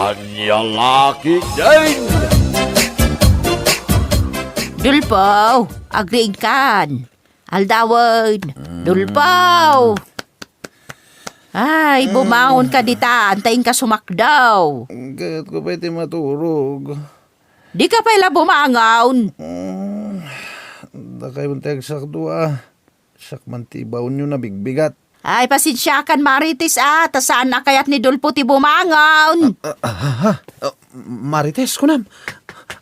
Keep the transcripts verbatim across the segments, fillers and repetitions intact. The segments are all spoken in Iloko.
Ania la ketdin? Dulpo, agriingkan. Aldawen. Dulpo. Ay, bumangon ka dita, anta inka sumakdaw. Kayatko pay ti maturog. Di ka pay la bumangon. Mm, dakay man ti agsakdo, a. Siak man ti ibaonyo nabigbigat. Ay, pasensiakan, Marites, a, ta saan a kayat ni Dulpo ti bumangon. Ah, ah, ah, ah, Marites, kunam.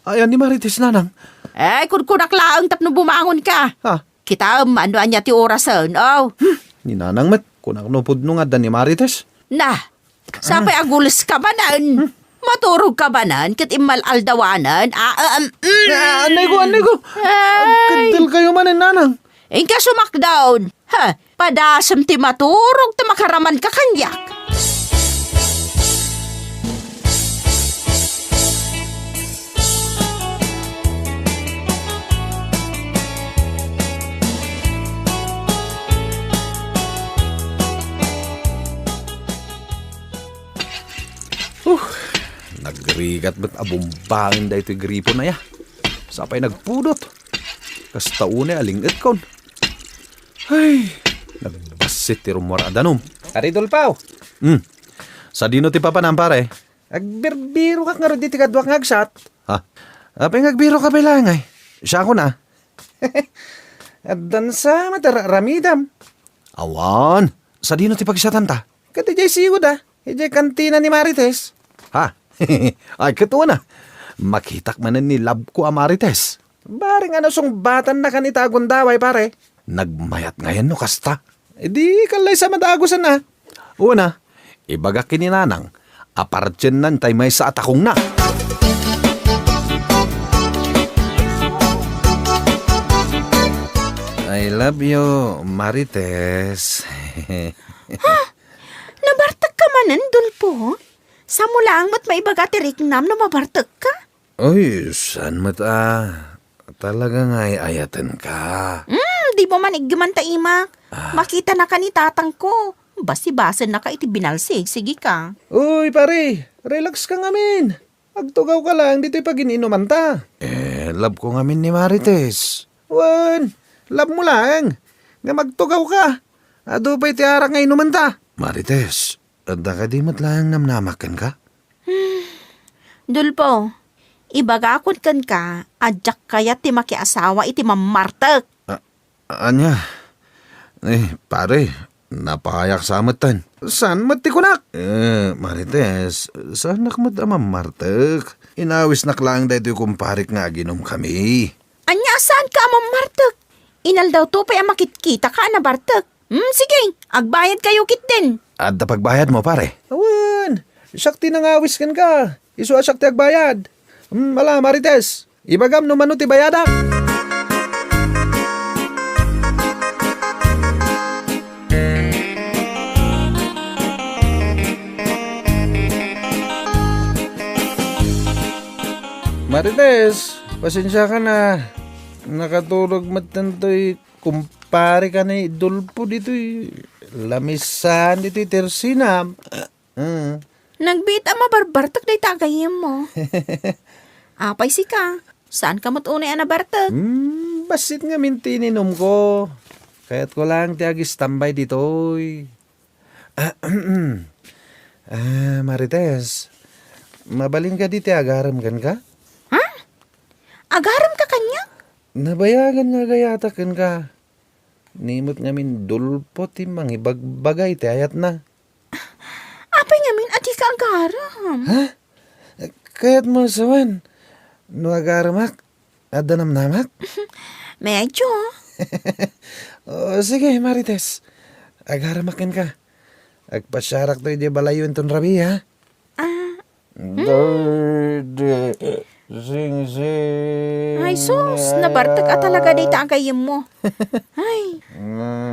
Ayan ni Marites, nanang. Ay, kunkunak laeng tapno bumangon ka. Ah. Kitaem, ano ania ti orasen, aw. Hmm, ni nanang met, kunak no pudno nga adda ni Marites. Na, sapay agules ka manen. Hmm? Maturog ka manen, ket immal-aldawanen. Ah, ah, um, mm. Ah, anay ko, anay ko. Ay. Agkaddel kayo manen, nanang. Inka sumakdaw. Ha, padasem ti maturog ta makaraman ka kaniak. Uh, nagrigat met a bumbaen daytoy gripon aya. Sapay nagpudot. Kasta unay a ling-etkon. Ay, nagbassit ti rummuar a danum. Pare Dulpo! Hmm. Sadino ti papanam, pare? Agbirbirokak ngarud iti kaduak nga agsat. Ha? Apay nga agbiroka pay laeng ay? Siakon a. Addan sa met a ra-, ramidam. Awan. Sadino ti pagsatanta? Ket idiay sigud a. Idiay kantina ni Marites. Ha? Ay, ket una. Makitak manen ni labko a Marites. Bareng a nasungbatannakan ita a gundaway, pare. Nagmayat ngayen no kasta. Idi, kallaysa madagusen a. Una, ibagak ken ni nanang a partiennan tay maysa a takongna. I love you, Marites. Ha? Nabartek ka manen, Dulpo? Samo laeng met maibaga ti riknam no mabartek ka? Oy, saan met a. Talaga nga ay-ayaten ka. Hmm, di mo man iggeman ta imak. Ah. Makita na ka ni tatang ko. Basi-basen na ka iti binalsig, sige ka. Uy, pare, relax ka ngamin. Agtugaw ka lang ditoy pagin-inuman ta. Eh, love ko ngamin ni Marites. Wen, love mo lang. Nga magtugaw ka. Adu pay ti arak nga inuman ta. Marites, adda kadi met laeng namnamak kenka? Dulpo, ibagakon kenka a diak kayat ti makiasawa iti mammartek. A-, ania? Eh, pare, napayak sa metten. Saan met ti kunak? Eh, Marites, saanak met a mammartek. Inawisnak laeng daytoy kumparek nga aginum kami. Ania a saan ka a mammartek? Inaldaw to pay a makitkita ka a nabartek. Hmm, sige, agbayad kayo ketdin. Adda pagbayad mo, pare? Awan, siak ti nangawis kenka. Isu a siak ti agbayad. Hmm, ala, Marites, ibagam no mano ti bayadak. Marites, pasensiakan a. Nakaturog met tantoy kumpare ka ni Dulpo ditoy. Lamisan ditoy tersina. Ah. Nagbiit a mabarbartek dayta a gayyemmo. Apay sika? Saan ka met unay a nabartek? Hmm, bassit ngamin ti ininumko. Kayatko lang ti agistambay ditoy. Ah, ah, Marites, mabalin kadi ti agarem kenka? Ha? Agarem ka kaniak? Nabayagan nga agayatak kenka. Ni met ngamin Dulpo ti mangibagbaga iti ayatna. Apay ngamin a dika agarem? Ha? Kayatmo sawen no agaremak, adda namnamak? Medyo. O, sige, Marites. Agaremak kenka. Agpasiarakto idiay balayyo inton rabii, ha? Ah. Daydi, singsing. Ay, sus, nabartek a talaga dayta a gayyemmo. Ay,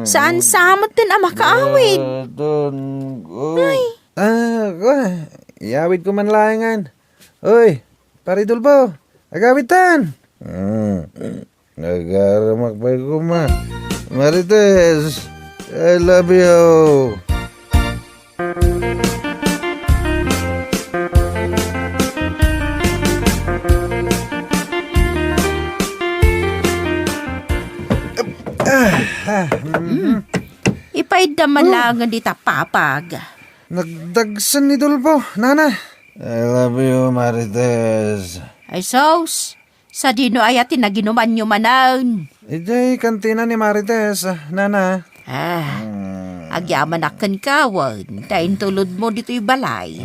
saan sa met ten a makaawid? Ay. Ah, kua, iyawidko man laengen. Uy, Pare Dulpo, agawidtan. Mm. Nagaramak pay koma. Marites, I love you. Mm. Ipaidda man laengen dita papag. Nagdagsen ni Dolpo, nana. I love you, Marites. Ay, sus. Sadino aya ti naginumanyo manen? Idiay kantina ni Marites, nana. Ah, agyamanak kenka wen, ta intulodmo ditoy balay.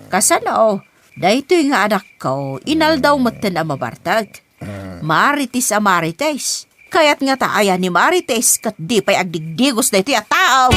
Kasano? Daytoy nga anakko, inaldaw metten a mabartek. Marites a Marites. Kayat ngata aya ni Marites ket di pay agdigdigos daytoy a tao?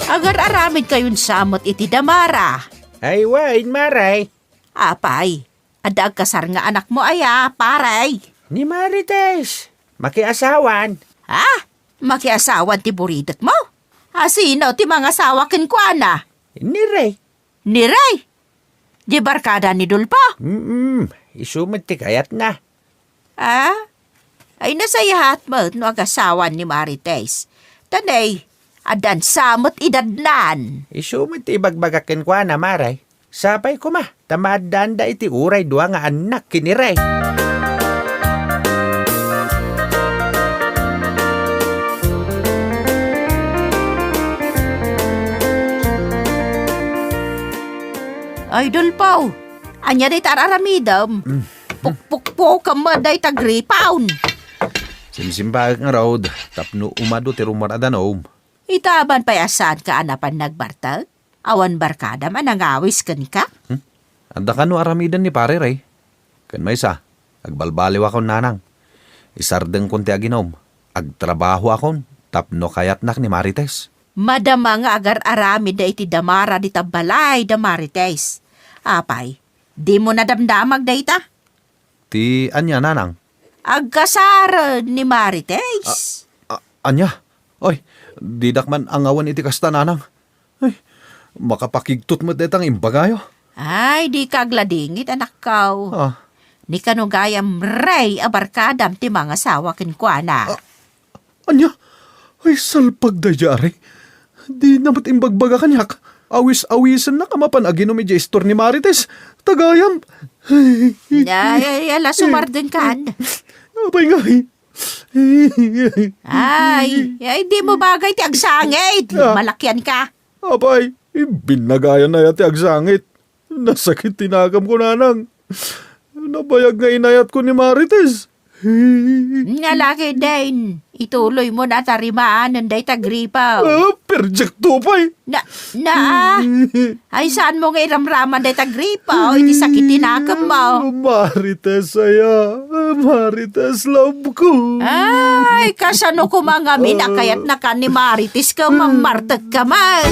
Agar-aramidkayon sa met iti damara. Ay, wen, Maray. Apay, adda agkasar nga anakmo aya, paray? Ni Marites. Makiasawan. Ha? Makiasawan ti buridekmo? A, sino ti mangasawa kenkuana? Ni Rey. Ni Rey? Di barkada ni Dolpo? Mm, isu met ti kayatna. Ah? Ay, nasayaat met no agasawan ni Marites. Ta nay, addan sa met idadnan. Isu met ti ibagbagak kenkuana, Maray. Sapay koma, ta maaddaanda iti uray dua nga annak ken ni Rey. Ay, Dolpo, ania dayta ar-aramidem? Mm. Pukpukpukem met dayta gripaw. Simsimbaek ngarud tapno umadu ti rummuar a danum. Ita aban pay a saanka a napan nagbartek? Awan barkadam a nangawis kenka? Hmm? Adda kano aramiden ni Pare Rey. Ken maysa, agbalbaliwakon, nanang. Isardengkon ti aginum. Agtrabahoakon tapno kayatnak ni Marites. Madama nga agar-aramidda iti damara dita balay da Marites. Apay, dimo nadamdamag dayta? Ti ania, nanang? Agkasaren ni Marites. A-, a-, ania? Ay, didak man angawen iti kasta, nanang. Ay, makapakigtot met dayta nga imbagayo. Ay, dika agladingit, anakko. Ah. Ni kano gayam Rey a barkadam ti mangasawa kenkuana. Ah, ania? Ay, salpag daydiay, Rey. Dina met imbagbaga kaniak. Awis-awisennak a mapan aginum idiay istor ni Marites. Ta gayam. Ay, ay, ala, sumardengkan. Apay ngay? Ay, ay, dimo bagay ti agsangit. Ah. Malakianka. Apay, binnagayan aya ti agsangit. Nasakit ti nakem, kunanang. Nabayag nga inayatko ni Marites. Nga laki, Dane. Ituloymo na a tarimaan dayta gripaw. Ah, perjekto pay. Na, na, ah. Ay, saanmo nga iramraman dayta gripaw iti sakit ti nakemmo? Marites aya. Marites, love ko. Ay, kasano koma ngamin a kayatnaka ni Marites ket mammartekka man?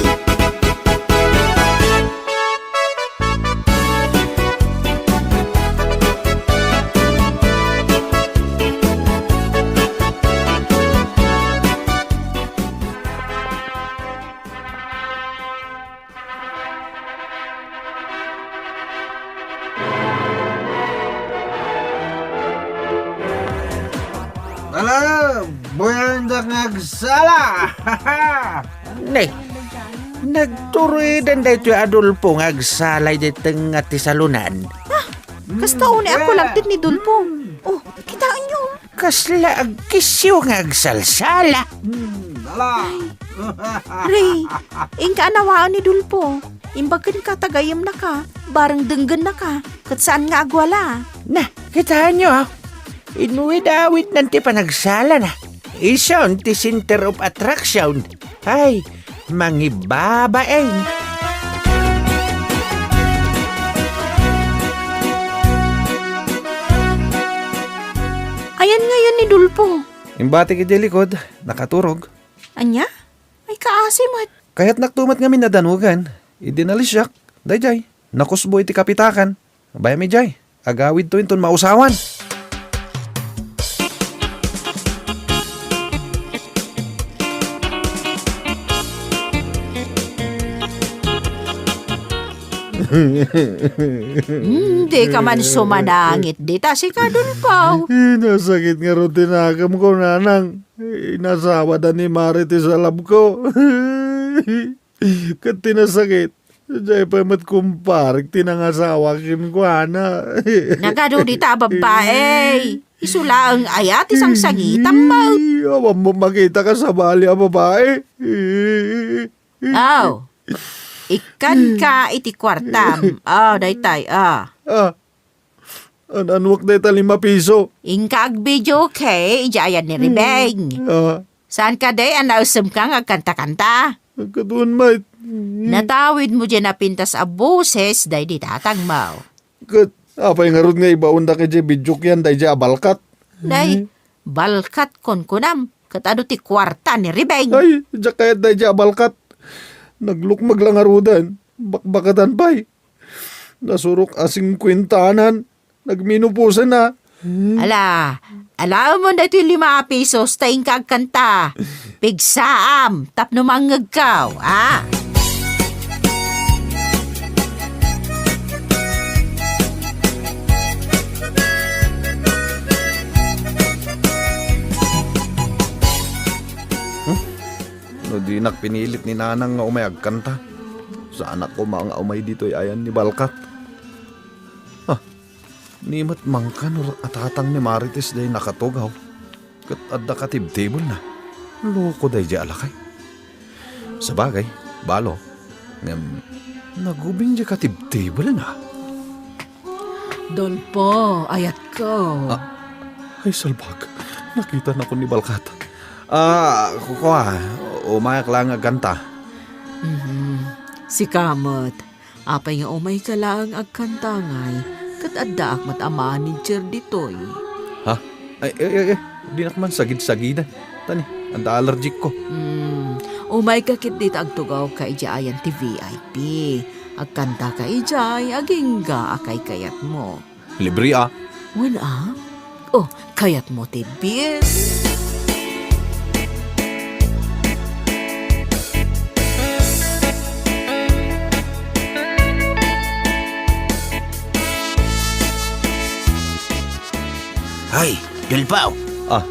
Ala, buyandak nga agsala! Ne, nagturiden daytoy Adolfo nga agsala iti tengnga ti salonan. Ah, kasta unay a kulangted ni Dolfo. Oh, kitaenyo. Kasla agkisyo nga agsalsala. Hmm, ala. Ay, Rey, inka a nawaen ni Dolfo. Imbag kenka ta gayyemnaka, bareng denggennaka, ket saan nga agwala. Na, kitaenyo, ah. Inwid-awidnan ti panagsalana. Isun ti center of attraction. Ay, mangibabain. Ayan ngayon ni Dolfo. Imbatik idiay likod, nakaturog. Ania? Ay, kaasi met. Kayatnakto met ngamin a danugan. Idi nalisiak, daydiay, nakusbo iti kapitakan. Bayam idiay, agawidto inton mausawan. Hmm, di ka man sumanangit dita, sika, Dolfo. Nasakit ngarud ti nakemko, nanang. Inasawada ni Marites a labko. Ket ti nasakit, diay pay met kumparek ti nangasawa kenkuana. Nagadu dita a babbai. Isu laeng aya ti sangsangitam met? Awan mo makita ka sabali a babai. Aw, ikkanka iti kuartam. Aw, daytay, ah. Ah, an-anuak dayta lima piso? Inka agbidio, okay, idiay ayan ni Ribeng. Ah. Saan kadi a naesemka nga agkanta-kanta? Agkaduan met. Natawidmo diay napintas a boses daydi tatangmo. Ket apay ngarud nga ibaonda idiay bidioak yan daydiay a balkat? Day, balkat kunkunam, ket adu ti kuarta ni Ribeng. Ay, diak kayat daydiay a balkat. Naglukmeg la ngaruden, bakbakatan pay. Nasurok a singkuentanan. Nagmenopausana. Ala, alaemon daytoy lima a pisos ta inka agkanta. Pigsaam tapno mangngegko, a? Hmm? No dinak pinilit ni Nanang nga umay agkanta, saanak koma nga umay ditoy ayan ni balkat. Ah, Ni met mangkan a tatang ni Marites diay nakatugaw, ket adda katibtibelna. Loko daydiay a lakay. Sabagay, balo, ngem nagubing diay katibtibelna. Dolfo, ayatko. Ah, ay, salbag. Nakitanakon ni balkat. Ah, kua, umayak laeng agkanta. Mhm. Sika met. Apay nga umayka laeng agkanta ngay, ket addaak met a manager ditoy. Ha? Ay, ay, ay, ay, dinak man sagid-sagidan. Tani, adda allergic ko. Hmm, umayka ketdi ta agtugawka idiay ayan ti V I P. Agkantaka idiay, agingga a kaykayatmo. Libre a. Wen a? Oh, kayatmo ti bill? Hoy, Dolfo! Ah,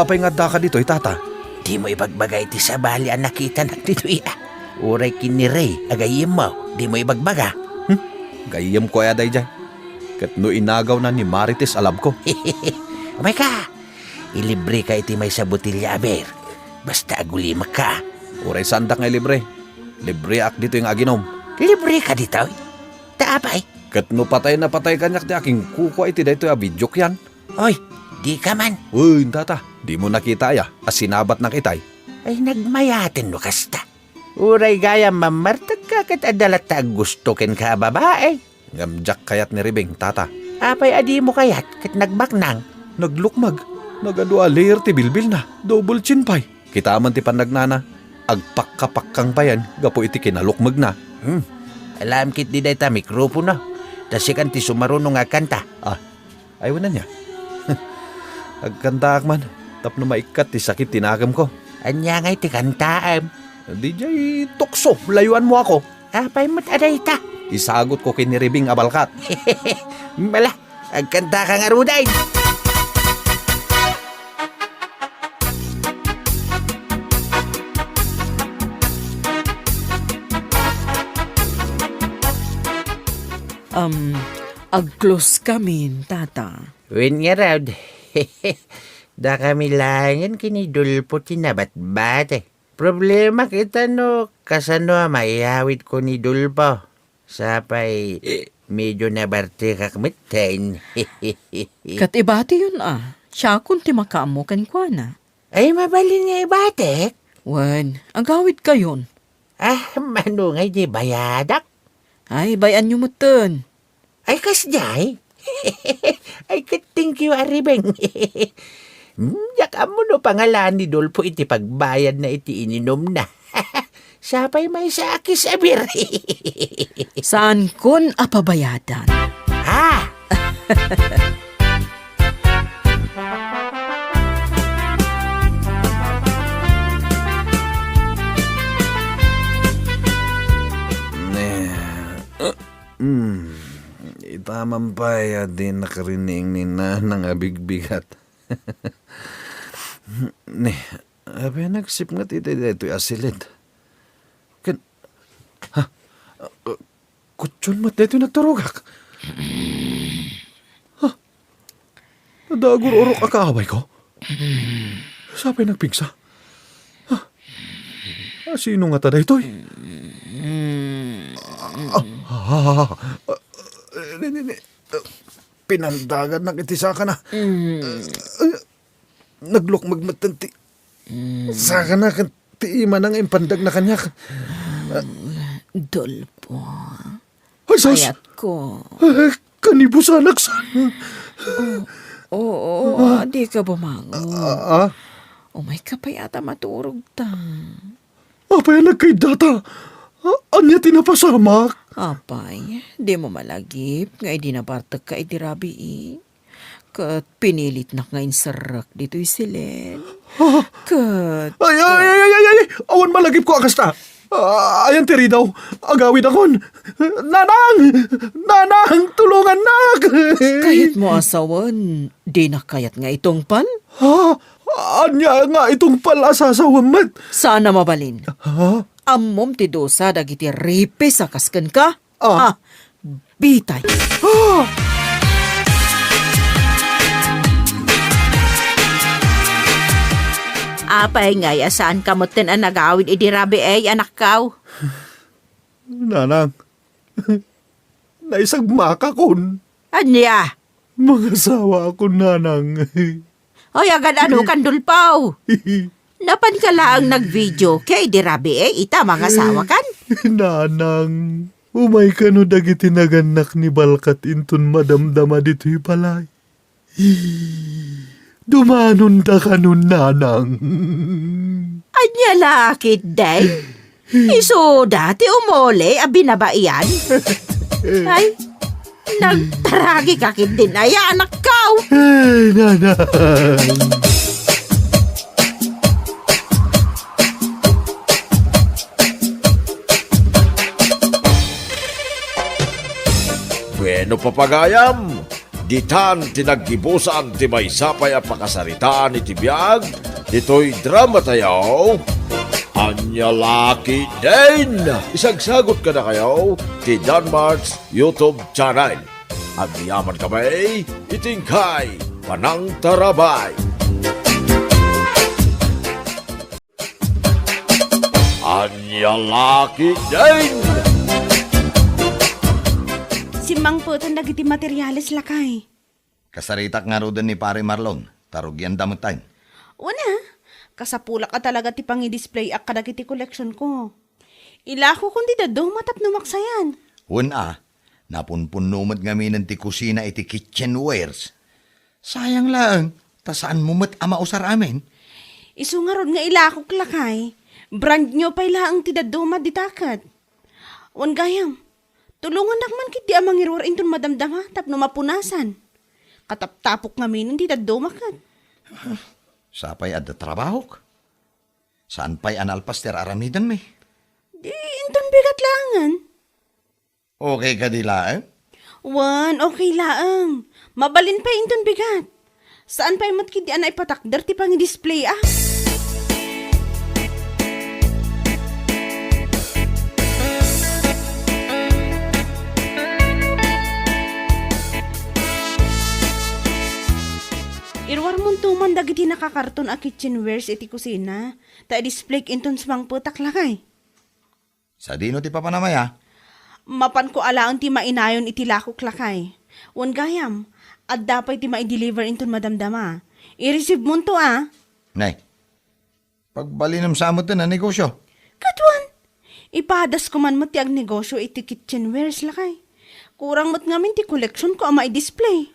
apay nga addaka ditoy, tata? Dimo ibagbaga iti sabali a nakitanak ditoy, a. Uray ken ni Ray a gayyemmo, dimo ibagbaga? Hmm? Gayyemko aya daydiay? Ket no inagawna ni Marites a labko. Umayka! Ilibreka iti maysa a botelia a beer. Basta agulimekka. Uray saandak nga ilibre. Libreak ditoy nga aginom. Libreka ditoy? Ta apay? Ket no patay na patay kaniak ti akinkukua iti daytoy a bidioak yan. Oy, dika man. Uy, tata, dimo nakita aya a sinabatnak itay? Ay, nagmayaten no kasta. Uray gayam mammartekka ket adda latta a gusto kenka a babai. Ngem diak kayat ni Ribeng, tata. Apay a dimo kayat ket nagbaknang? Naglukmeg. Nagadu a layer ti bilbilna. Double chin pay. Kitaem ti pannagnana. Agpakkapakkang payen gapu iti kinalukmegna. Hmm. Alaem ketdi dayta mikropono. Ta sikan ti sumaruno nga agkanta. Ah, Ay, wen ania? Agkantaak man tapno maikkat ti sakit ti nakemko. Ania ngay ti kantaem? Diay tukso, layuanmo ako. Apay met a dayta? Isagutko ken ni Ribeng a balkat. Mala, agkantaka ngaruden. Um, Agclose kamin, tata. Wen ngarud, dakami laengen ken ni Dolfo ti nabatbati. Problema ket no kasano a maiyawidko ni Dolfo. Sapay, medio nabartekak metten. Ket ibatiyon a, siakon ti makaammo kenkuana. Ay, mabalin nga ibatek? Wen, agawidkayon. Ah, mano ngay ti bayadak? Ay, bay-anyo metten. Ay, kasdiay? Ay, ket thank you, a Ribeng. Hmm, diak ammo no pangalaan ni Dolfo iti pagbayadna iti ininumna. Sapay maysa a kiss a beer. Saankon a pabayadan. Ha? Ne, eh, Hmm, ita man pay a di nakarining ni Nanang a bigbigat. Ni, apay nagsipnget iti daytoy a silid? Ken, ha? Kutyon met daytoy nagturogak. Ha? Nadagur-urok a kaawayko? Sapay nagpigsa? Ha? Ah, sino ngata daytoy? Ah, ah, ah, ah, ni, ni, ni, ah, pinandagannak iti sakana. Ah, naglukmeg metten ti sakana ken ti imana nga impandagna kaniak. Dolpo. Ay, sus! Kayatko. Eh, kanibusanak sa. Oo, oo, dika bumangon. Ah, ah? Umayka pay a ta maturogta. Apay a nagkaiddata? A-, ania ti napasamak? Apay, dimo malagip nga idi nabartekka iti rabii, ket pinilitnak nga inserrek ditoy silid. Ha? Ket Ay, ay, ay, ay, ay, ay! Awan malagipko a kasta. Ah, ayan ti ridaw. Agawidakon. Nanang! Nanang, tulongannak! Kayatmo a sawen, dinak kayat nga itungpal? Ha? Ania nga itungpal a sasawem met? Saan a mabalin. Ha? Ammom ti dusa dagiti ripis a kas kenka? Ah. Ah, bitay. Ah! Apay ngay a saanka metten a nagawid idi rabii, anakko? Nanang, naisagmakakon. Ania? Mangasawaakon, Nanang. Ay, agan-ano kan, Dolpo? Napanka laeng nagvideo ket idi rabii, ita mangasawakan? Nanang, umay kano dagiti nagannak ni Balkat inton madamdama ditoy balay. Dumanonda kano, Nanang. Ania la ketdi? Isuda ti umuli a binabaian? Ay, nagtaragika ketdin aya, anakko? Ay, Nanang. Bueno, papagayam, ditan ti naggibusan ti maysa pay a pakasaritaan iti biag ditoy dramatayo, Ania la ketdin? Isagsagut kadakayo ti Danmart's YouTube channel. Agyamankami iti inkay panangtarabay. Ania la ketdin? Simmangpeten dagiti materiales, lakay. Kasaritak ngaruden ni Pare Marlon, ta rugianda metten. Wen a, kasapulak a talaga ti pangidisplayak kadagiti koleksionko. Ilakokon ti dadduma tapno maksayan. Wen a, napunpunno met ngaminen ti kusina iti kitchenwares. Sayang laeng, ta saanmo met a mausar amin. Isu ngarud nga ilakok, lakay, brand new pay laeng ti dadduma dita ket. Wen gayam, tulongannak man ketdi a mangiruar inton madamdama tapno mapunasan. Kataptapok ngaminen ti dadduma ket. Sapay adda trabahok. Saan pay a nalpas ti ar-aramidenmi. Di inton bigat laengen. Okay kadi laeng? Wen, okay laeng. Mabalin pay inton bigat. Saan pay met ketdi a naipatakder ti pangidisplay, a? Iruarmonto man dagiti nakakarton a kitchenwares iti kusina, ta i-displayk inton sumangpetak, lakay. Sadino ti papanam aya? Mapanko alaen ti mainayon iti lakok, lakay. Wen gayam, adda pay ti maideliver inton madamdama. I-receive monto, a? Nay, pagbalinem sa met a negosyo. Ket wen, ipadasko man met ti agnegosyo iti kitchenwares, lakay. Kurang met ngamin ti koleksionko a maidisplay.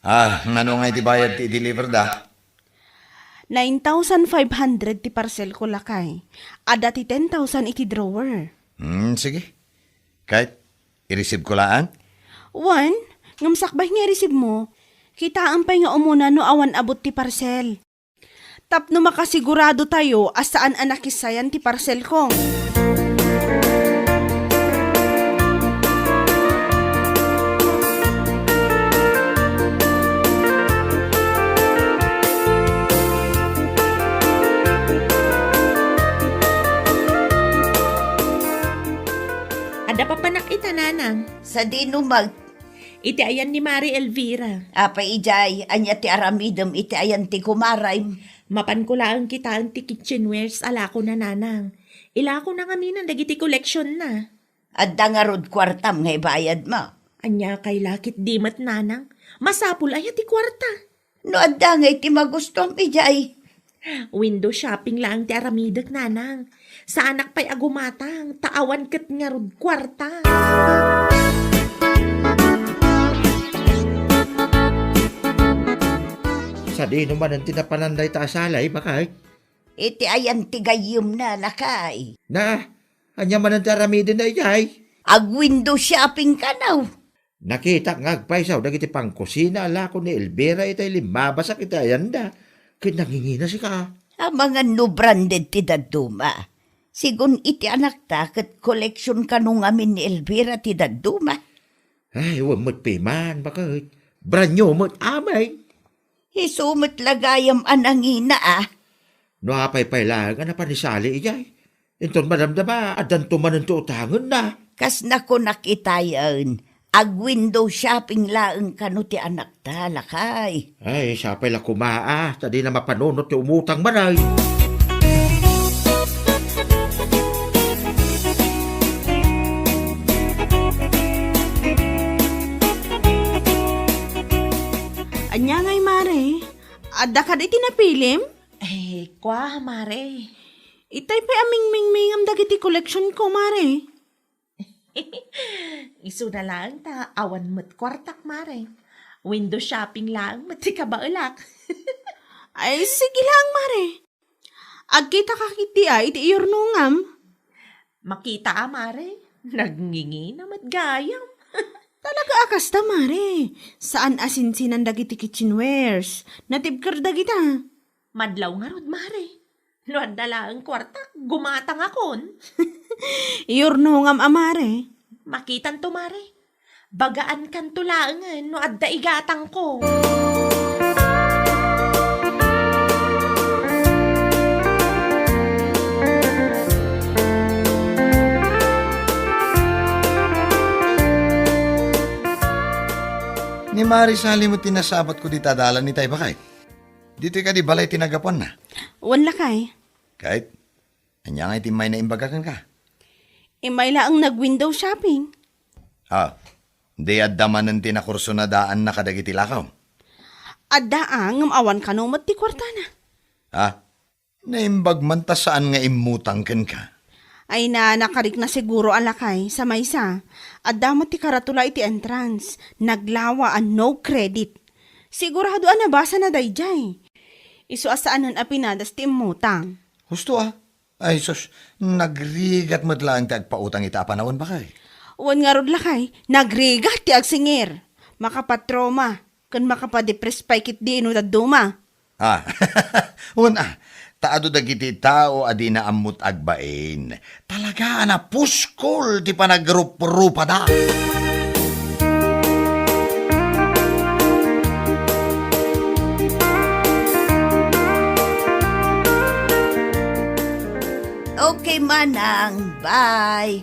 Ah, nano nga iti bayad ti i-deliver da? Nine thousand five hundred ti parcelko, lakay. Adda ti ten thousand iti drawer. Hmm, sige. Ket, i-receive ko laeng? Wen, ngem sakbay nga i-receive mo, kitaem pay nga umuna no awan abut ti parcel. Tapno makasigurado tayo a saan a nakisayan ti parcelko. Napapanak ita, nanang. Sadino met? Iti ayan ni Mari Elvira. Apay idiay, ania ti aramidem iti ayan ti kumarem? Mapanko laeng kitaen ti kitchenwares a lakona, nanang. Ilakona ngamin dagiti koleksionna. Adda ngarud kuartam nga ibayadmo? Ania kay lakit di met, nanang? Masapul aya ti kuarta? No adda ngay ti magustuam idiay. Window shopping laeng ti aramidek, nanang. Saanak pay a gumatang, ta awan ket ngarud kuarta. Sadino manen ti napanan dayta a salay, bakay? Iti ayan ti gayyemna, lakay. Na, ania manen ti aramidenna idiay? Ag-window shopping kano? Nakitak nga agpaysaw dagiti pangkusina a lako ni Elvira itay limmabasak iti ayanda, ket nangingina sika. Amangan no branded ti dadduma. Sigun iti anakta ket koleksiyon kano ngamin ni Elvira ti dadduma. Ay, wen met piman, baket. Brand new met amin. Isu met la gayam a nangina, a. No apay pay laeng a napan ni Sally idiay. Inton madamdama, addanto manen ti utangenna. Kas nakunak itayen, ag-window shopping laeng kano ti anakta, lakay. Ay, sapay la koma, a, ta dina mapanunot ti umutang manen. Ania ngay, Mare? Adda kadi ti napilim? Eh, kua, Mare. Itay pay a mingmingmingam dagiti koleksionko, Mare. Isuna laeng ta awan met kuartak, Mare. Window shopping laeng met ti kabaelak. Ay, sige laeng, Mare. Agkitaka ketdi a iti iyurnongam? Makita a, Mare. Nagngingina met gayam. Talaga a kasta, Mare. Saan a sinsinan dagiti kitchenwares. Natibker dagita. Madlaw ngarud, Mare. No adda laeng kuartak, gumatangakon. Iyurnongam a, Mare. Makitanto, Mare. Bagaankanto laengen no adda igatangko. Ni Mare Sally met ti nasapatko dita dalan itay, bakay. Ditoy kadi balay ti naggapuanna? Wen, lakay. Ket, ania ngay ti immayna imbaga kenka? Immay laeng nag-window shopping. Ah, di adda manen ti nakursunadaanna kadagiti lakaw? Adda a, ngem awan kano met ti kuartana. Ah, naimbag man ta saan nga immutang kenka. Ay na, nakarikna siguro a lakay, sa maysa. Adda met ti karatula iti entrance, naglawa a no credit. Sigurado a nabasana daydiay. Isu a saanen a pinadas ti immutang. Husto a. Ay sus, nagrigat met laeng ti agpautang ita a panawen, bakay. Wen ngarud lakay, nagrigat ti agsingir. Makapatrauma, ken makapadepress pay ketdi no dadduma. Ah, wen a, ta adu dagiti tao a dina ammot agbain. Talaga a napuskol ti panagrup-rupada. Okay, Manang. Bye.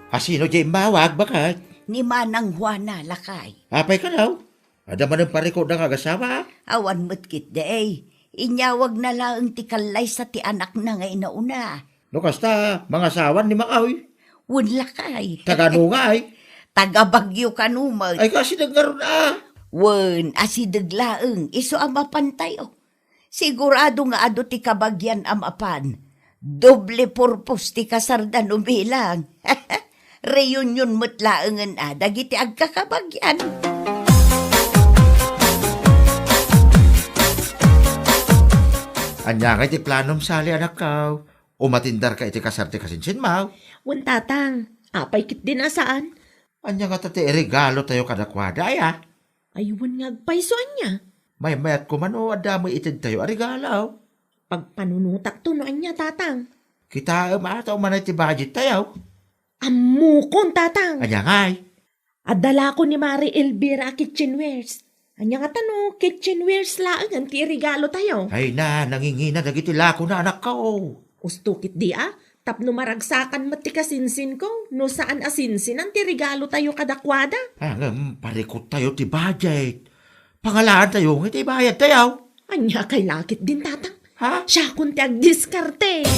Asino diay immawag, bakay? Ni Manang Juana, lakay. Apay kano? Adda manen parikutda nga agasawa? Awan met ketdi. Inyawagna laeng ti kallaysa ti anakna nga inauna. No kasta, mangasawan ni Makaw? Wen lakay. Taga no ngay? Taga Baguio kano met. Ay, kasideg ngarud a. Wen, asideg laeng, isu a mapantayo. Sigurado nga adu ti kabagian a mapan. Doble purpose ti kasarda no bilang. Reunion met laengen a dagiti agkakabagian. Ania ngay ti planom, Sally, anakko? Umatendarka iti kasar ti kasinsinmo? Wen, tatang. Apay ketdin a saan? Ania ngata ti iregalotayo kadakuada, aya? Ay, wen nga agpayso, ania? Maymayat koma no adda met itedtayo a regalo. Pagpanunotakto no ania, tatang. Kitaem a ta umanay ti budgettayo. Ammokon, tatang. Ania ngay? Adda lako ni Mari Elvira a kitchenwares. Ania ngata no kitchenwares laengen ti iregalotayo? Ay na, nangingina dagiti lakona, anakko. Husto ketdi a, Tapno maragsakan met ti kasinsinko, no saan a sinsinan ti regalotayo kadakuada. Ah, ngem parikuttayo ti budget. Pangalaantayo nga iti bayadtayo. Ania kay lakit din, Tatang? Ha? Siakon ti agdiskarte.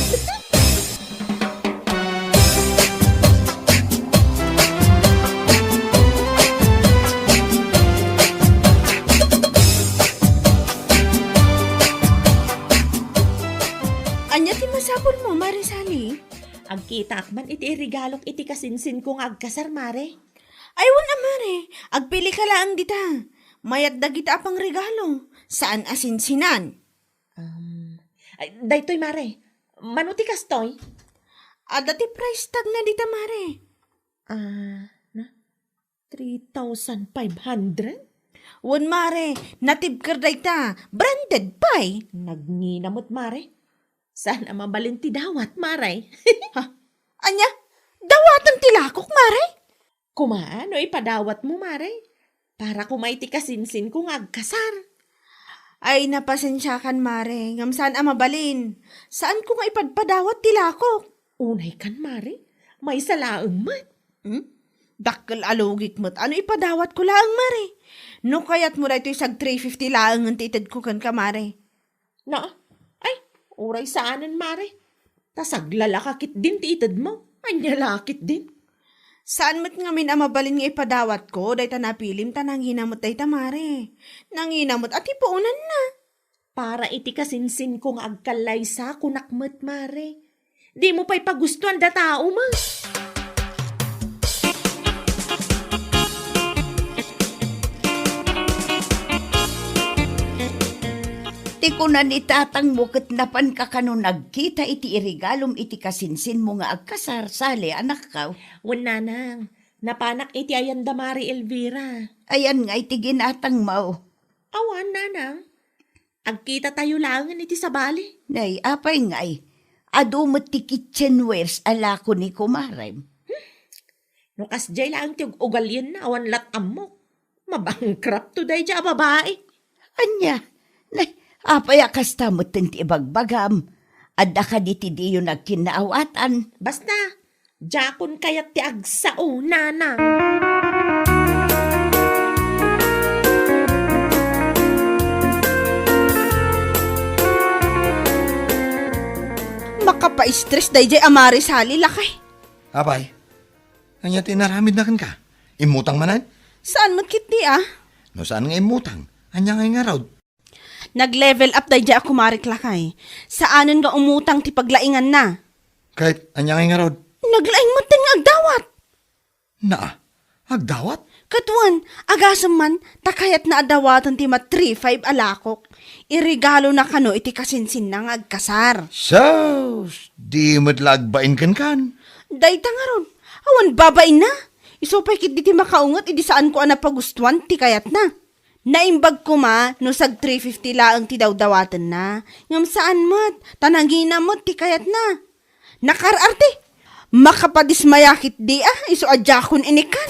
Ania ti masapulmo, Mare Sally? Agkitaak man iti iregalok iti kasinsinko nga agkasar, Mare. Ay, wen a, Mare. Agpilika laeng dita. Mayat dagita a pangregalo. Saan a sinsinan. Um, ay, daytoy, Mare. Mano ti kastoy? Adda ti price tag na dita, Mare. Ah, na? Three thousand five hundred? Wen, Mare. Natibker dayta. Branded pay. Nagnina met, Mare. Saan a mabalin ti dawat, Mare? Ha? Ania? Dawaten ti lakok, Mare? Kuma, no ipadawatmo, Mare? Para kuma iti kasinsinko nga agkasar. Ay, napasensiakan, Mare, ngem saan a mabalin. Saanko nga ipadpadawat ti lakok. Unaykan, Mare. Maysa laeng met. Hmm? Dakkel a lugik met. Ano ipadawatko laeng, Mare? No kayatmo daytoy sag three fifty laengen ti itedko kenka, Mare. Na, ay, uray saanen, Mare. Ta saglalaka ketdin ti itedmo. Ania la ketdin? Saan met ngamin a mabalin nga ipadawatko dayta napilim ta nangina met dayta, Mare. Nangina met a ti puonanna. Para iti kasinsinko nga agkallaysa, kunak met, Mare. Dimo pay pagustuan da tao, ma. Ti kuna ni tatangmo ket napanka kano nagkita iti iregalom iti kasinsinmo nga agkasar, Sally, anakko? Wen, nanang. Napanak iti ayan da Mare Elvira. Ayan nga iti ginatangmo? Awan, nanang. Agkitatayo laengen iti sabali. Nay, apay ngay? Adu met ti kitchenwares a lako ni kumarem. Hmm? No kasdiay laeng ti ug-ugalienna, awan lat ammok. Mabankrupt to daydiay a babai. Ania? Nay, apay a kasta metten ti ibagbagam? Adda kadi ti diyo nagkinnaawatan? Basta, diakon kayat ti agsao, nana. Makapa-stress daydiay a Mare Sally, lakay. Apay, ania ti inaramidna kenka? Immutang manen? Saan met ketdi a? No saan nga immutang, ania ngay ngarud? Nag-level up daydiay a kumarek, lakay. Saanen nga umutang ti paglainganna. Ket ania ngay ngarud? Naglaing metten nga agdawat. Naa, agdawat? Ket wen, agasem man, ta kayatna a dawaten ti mat-three five a lakok. Iregalona kano iti kasinsinna nga agkasar. Sus, di met la agbain kenkan. Dayta ngarud, awan babainna. Isu pay ketdi ti makaunget idi saanko a napagustuan ti kayatna. Naimbag koma no sag three fifty laeng ti dawdawatenna, ngem saan met, ta nangina met ti kayatna. Nakar-arte! Makapadismaya ketdi a, isu a diakon inikan.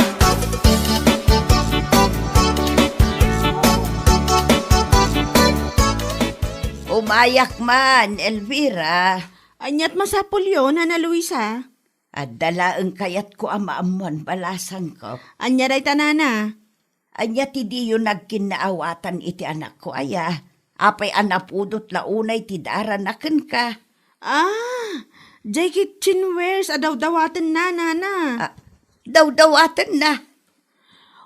Umayak man, Elvira. Aniat masapulyo, Nana Luisa? Adda laeng kayatko a maammoan balasangko. Ania dayta, Nana? Ania ti diyo nagkinnaawatan iti anakko aya? Apay a napudot la unay ti darana kenka? Ah, jay kitchenwares a dawdawatenna, nana. Ah, dawdawatenna?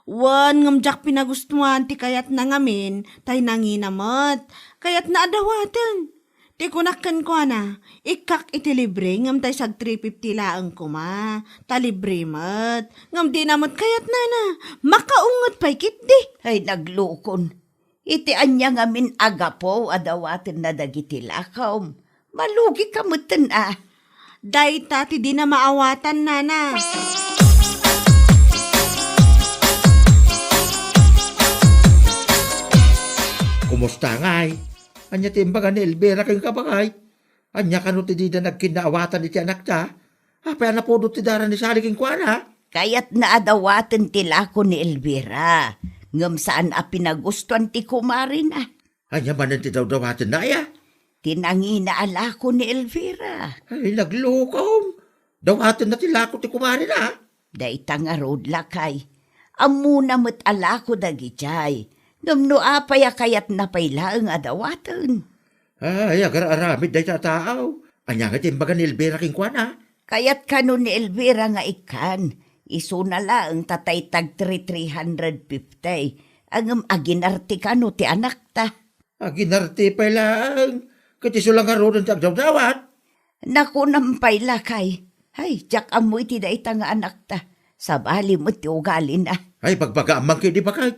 Wen, ngem diak pinagustuan ti kayatna ngamin, tay nangina met. Kayatna a dawaten. Ti kunak kenkuana, ikkak iti libre ngem tay sag three fifty laeng koma, ta libre met. Ngem dina met kayatna na, makaunget pay ketdi. Ay, naglukon. Iti ania ngamin a gapu a dawatenna dagiti lakom? Malugika metten a. Dayta ti dina maawatan, nana. Kumusta ngay? Ania ti imbaga ni Elvira kenka, baket? Ania kano ti dida nagkinnaawatan iti anakda? Apay a napudot ti dara ni Sally kenkuana? Kayatna a dawaten ti lako ni Elvira, ngem saan a pinagustuan ti kumarina. Ania manen ti dawdawatenna aya? ti nangina a lako ni Elvira. Ay, naglukom. Dawatenna ti lako ti kumarina. Dayta ngarud, lakay. Ammona met a lako dagijay. Ngem no apay a kayatna pay laeng a dawaten? Ay, agar-aramid dayta a tao. Ania nga ti imbaga ni Elvira kenkuana? Kayat kano ni Elvira nga ikkan, isuna laeng ta tay tag three, three hundred fifty. Ngem aginarte kano ti anakta? Aginarte pay laeng, ket isu la ngaruden ti agdawdawat. Nakunam pay, lakay. Ay, diak ammo iti dayta nga anakta. Sabali met ti ugalina. Ay, bagbagaam man ket di baket.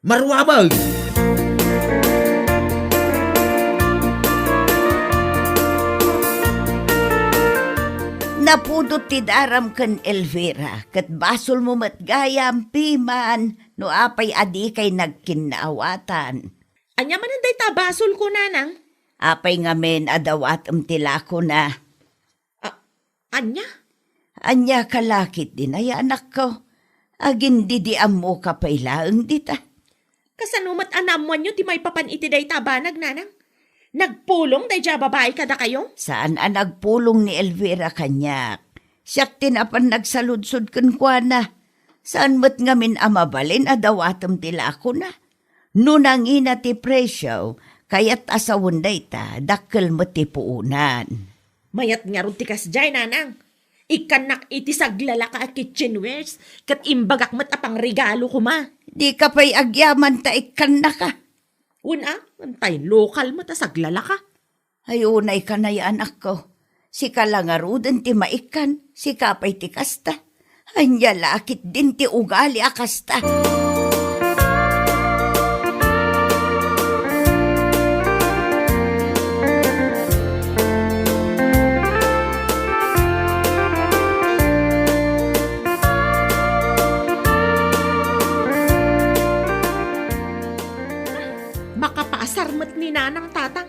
Maruamag! Napudot ti daram ken Elvira, ket basolmo met gayam, piman, no apay a dikay nagkinnaawatan. Ania manen dayta a basolko, nanang? Apay ngamin a dawatem ti lakona? A-, ania? Ania ka lakit din aya, anakko? Agin di di ammoka pay laeng dita. Kasano met a naammoanyo ti maipapan iti dayta a banag, nanang? Nagpulong daydiay a babai kadakayo? Saan a nagpulong ni Elvira kaniak. Siak ti napan nagsaludsod kenkuana. Saan met ngamin a mabalin a dawatem ti lakona. No nangina ti presio, kayat a sawen dayta, dakkel met ti puonan. Mayat ngarud ti kasdiay, nanang. Ikkannak iti saglalaka a kitchenwares, ket imbagak met a pangregalo koma. Dika pay agyaman ta ikkannaka. Wen a, antay lokal met a saglalaka. Ay, unay ka nay, anakko. Sika la ngaruden ti maikkan, sika pay ti kasta. Ania la ketdin ti ugali a kasta? Makapaasar met ni Nanang, Tatang.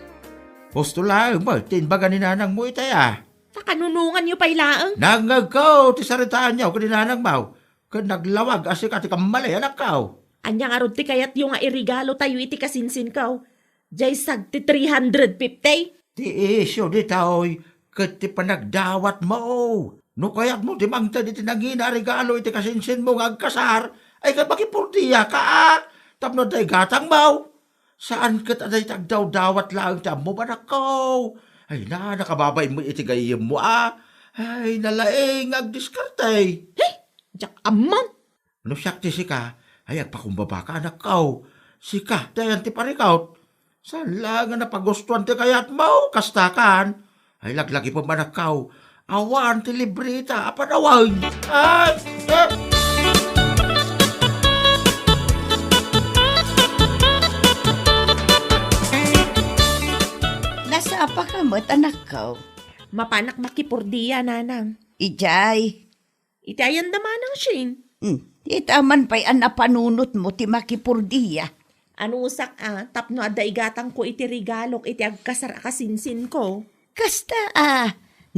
Husto laeng met ti imbaga ni nanangmo itay a. Ta kanunonganyo pay laeng? Nangngegko ti saritaanyo ken ni nanangmo, ket naglawag a sika ti kammali, anakko. Ania ngarud ti kayatyo nga iregalotayo iti kasinsinko? Diay sag ti three hundred fifty? Ti isyu ditoy, ket ti panagdawatmo. No kayatmo ti mangted iti nangina a regalo iti kasinsinmo nga agkasar, ay, ket makipurdiaka, a, tapno adda igatangmo. Saan ket a dayta agdawdawat laeng ti ammom, anakko. Ay na, nakababain met iti gayyemmo a. Ay, nalaing nga agdiskarte. He? Diak ammo. No siak ti sika, ay agpakumbabaka, anakko. Sika ti ayan ti parikut. Saan la nga napagustuan ti kayatmo, kastakan. Ay, laglagipem, anakko. Awan ti libreta a panawen. Ay, eh. Nasapaka met, anakko. Mapanak makipurdia, nanang. Idiay. Iti ayan da manang Shane? Hmm, ita man pay a napanunotmo ti makipurdia. Anusak a, tapno adda igatangko iti regalok iti agkasar a kasinsinko. Kasta a,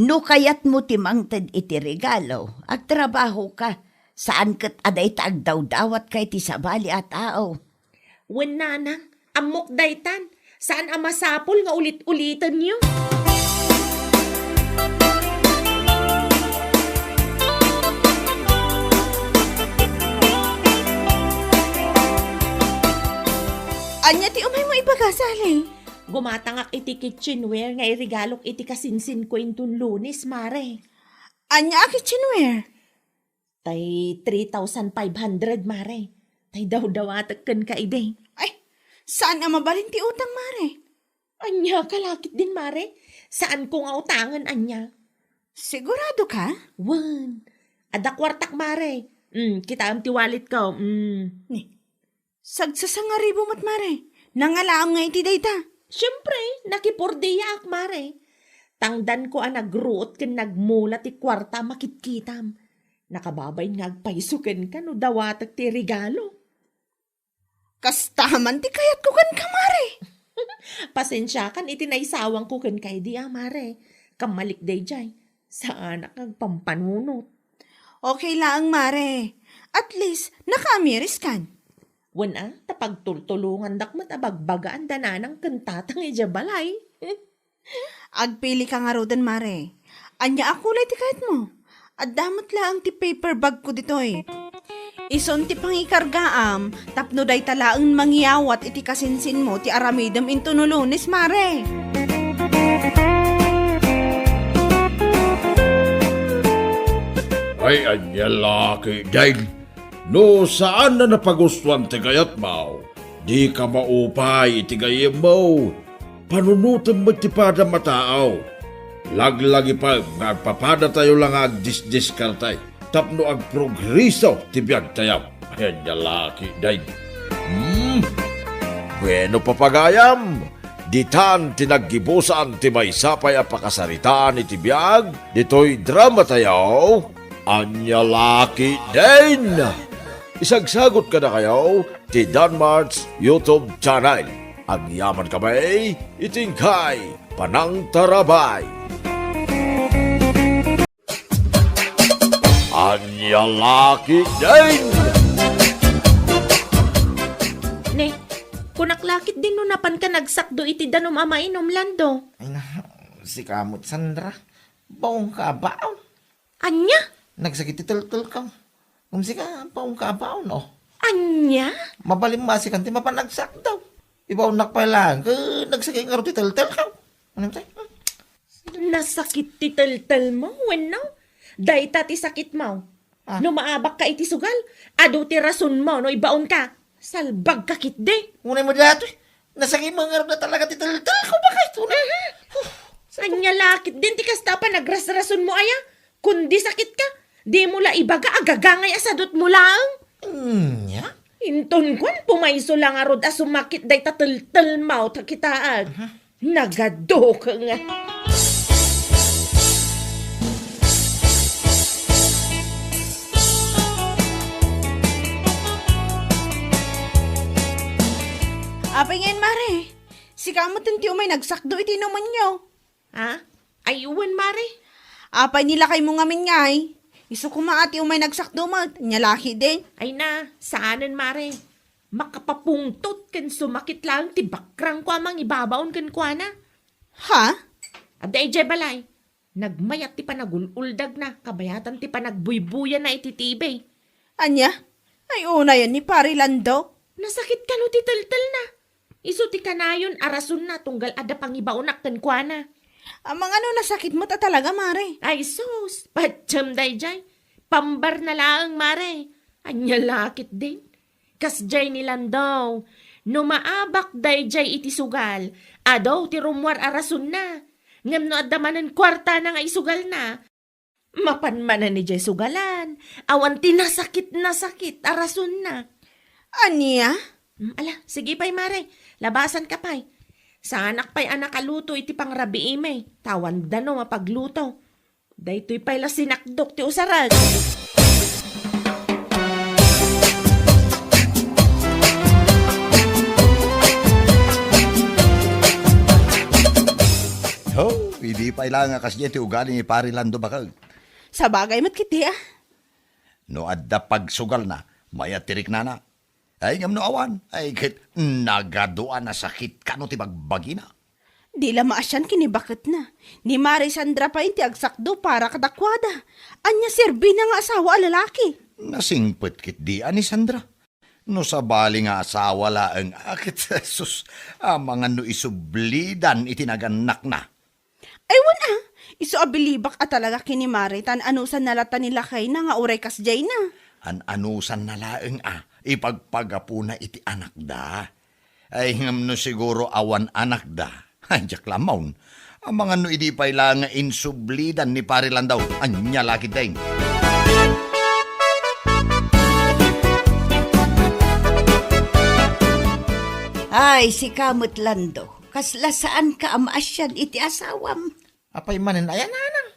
no kayatmo ti mangted iti regalo, agtrabahoka. Saan ket a dayta agdawdawatka iti sabali a tao. Wen, nanang, ammok daytan. Saan a masapul nga ulit-ulitenyo. Ania ti umaymo ibaga, Sally? Gumatangak iti kitchenware nga iregalok iti kasinsinko inton Lunes, mare. Ania a kitchenware? Tay three thousand five hundred, mare. Tay dawdawatek kenka idi. Ay, saan a mabalin ti utang, mare? Ania ka lakit din, mare? Saanko nga utangen ania? Sigurado ka? Wen. Adda kuartak, mare. Mm, kitaem ti walletko. Mm. Ni, sagsasangaribu met, mare. Nangalaam nga iti dayta. Siempre, nakipurdiaak, mare. Tangdanko a nagruot ken nagmula ti kuarta a makitkitam. Nakababain nga agpayso kenka no dawatek ti regalo. Kasta man ti kayatko kenka, mare. Pasensiakan iti naisawangko kenka idi a, mare. Kammalik daydiay. Saanak nga agpampanunot. Okay laeng, mare. At least, nakaamiriskan. Wen a, ta pagtultulongandak met a bagbagaan da nanang ken tatang idiay balay. Agpili ka ngaruden, Mare. Ania a kulay ti kayatmo? Adda met laeng ti paper bagko ditoy. Isun ti pangikargaam tapno dayta laeng mangyawat iti kasinsinmo ti aramidem intono Lunes, Mare. Ay, ania la ketdin. No saan a napagustuan ti kayatmo, dika maupay iti gayyemmo. Panunotem met ti padam a tao. Laglagipem nga agpapadatayo la nga agdisdiskarte tapno agprogreso ti biagtayo. Ay, ania la ketdin. Hmm. Bueno, papagayam, ditan ti naggibusan ti maysa pay a pakasaritaan iti biag ditoy dramatayo. Ania la ketdin. Isagsagot kadakayo ti Danmart's YouTube channel. Agyaman kami iti inkay panangtarabay. Ania la ketdin. Ne, kunak la ketdin no napanka nagsakdo iti danum a mainum, Lando. Ay na, sika met, Sandra. Baonka a baon. Ania? Nagsakit ti teltelko. Ngem sika, baonka a baon, oh. Ania? Mabalin masikan ti mapan agsakdo. Ibaonnak pay laeng, ket nagsakit ngarud ti teltelko. Ano tayo? Nasakit ti teltelmo, wenno? Dayta ti sakitmo. Ah. No maabakka iti sugal, adu ti rasonmo no ibaonka. Salbagka ketdi. Unay mo daytoy. Nasakit mo ngarud a talaga ti teltelko, bakit? Unay. Ania la ketdin ti kasta a panagrasrasonmo aya? Kundi sakitka, dimo la ibaga a gagangay a sadutmo laeng. Ania? Inton kuan, pumayso la ngarud a sumakit dayta teltelmo ta kitaek. Aha. Nagaduka nga. Apay ngayen, Mare? Sika met ti umay nagsakdo iti inumenyo. Ha? Ay, wen, Mare. Apay ni lakaymo ngamin ngay? Isu koma a ti umay nagsakdo met, ania la ketdin? Ay na, saanen, Mare. Makapapungtot ken sumakit laeng ti bakrangko a mangibabaon kenkuana. Ha? Adda idiay balay. Nagmayat ti panagul-uldagna, kabayatan ti panagbuybuyanna iti T V. Ania? Ay, unayen ni Pari Lando. Nasakit kano ti teltelna? Isu ti kanayon a rasonna tunggal adda pangibaonak kenkuana. Amangan no nasakit met a talaga, Mare. Ay, sus! Patiem daydiay. Pambarna laeng, Mare. Ania la ketdin? Kasdiay ni Lando, no maabak daydiay iti sugal, adu ti rummuar a rasonna. Ngem no adda manen kuartana nga isugalna, mapan manen idiay sugalan, awan ti nasakit-nasakit a rasonna. Ania? Mm, ala, sige pay, Mare. Labasanka pay. Saanak pay a nakaluto iti pangrabiimi, ta awan danum a pagluto. Daytoy pay la sinakdok ti usarag. Oh, idi pay la nga kasdiay ti ugali ni Pari Lando, bakag. Sabagay met ketdi, a. No adda pagsugalna, mayat ti riknana. Ay, ngem no awan, ay, ket nagadu a nasakit kano ti bagbagina. Di la maasian ken ni baketna. Ni Mari Sandra pay ti agsakdo para kadakuada. Ania serbina nga asawa a lalaki? Nasingpet ketdi a ni Sandra. No sabali nga asawa laeng a ket, sus, amangan no isublidan iti nagannakna. Ay, wen a, isu a bilibak a talaga ken ni Mari, ta an-anusanna latta ni lakayna nga uray kasdiayna. An-anusanna laeng a ipagpagapuna iti anakda. Ay, ngem no siguro awan anakda, ay, diak la ammaon. Amangan no idi pay la nga insublidan ni Pari Landaw, ania la ketdin. Ay, sika met, Lando. Kasla saanka a maasian iti asawam? Apay manen aya, nanang?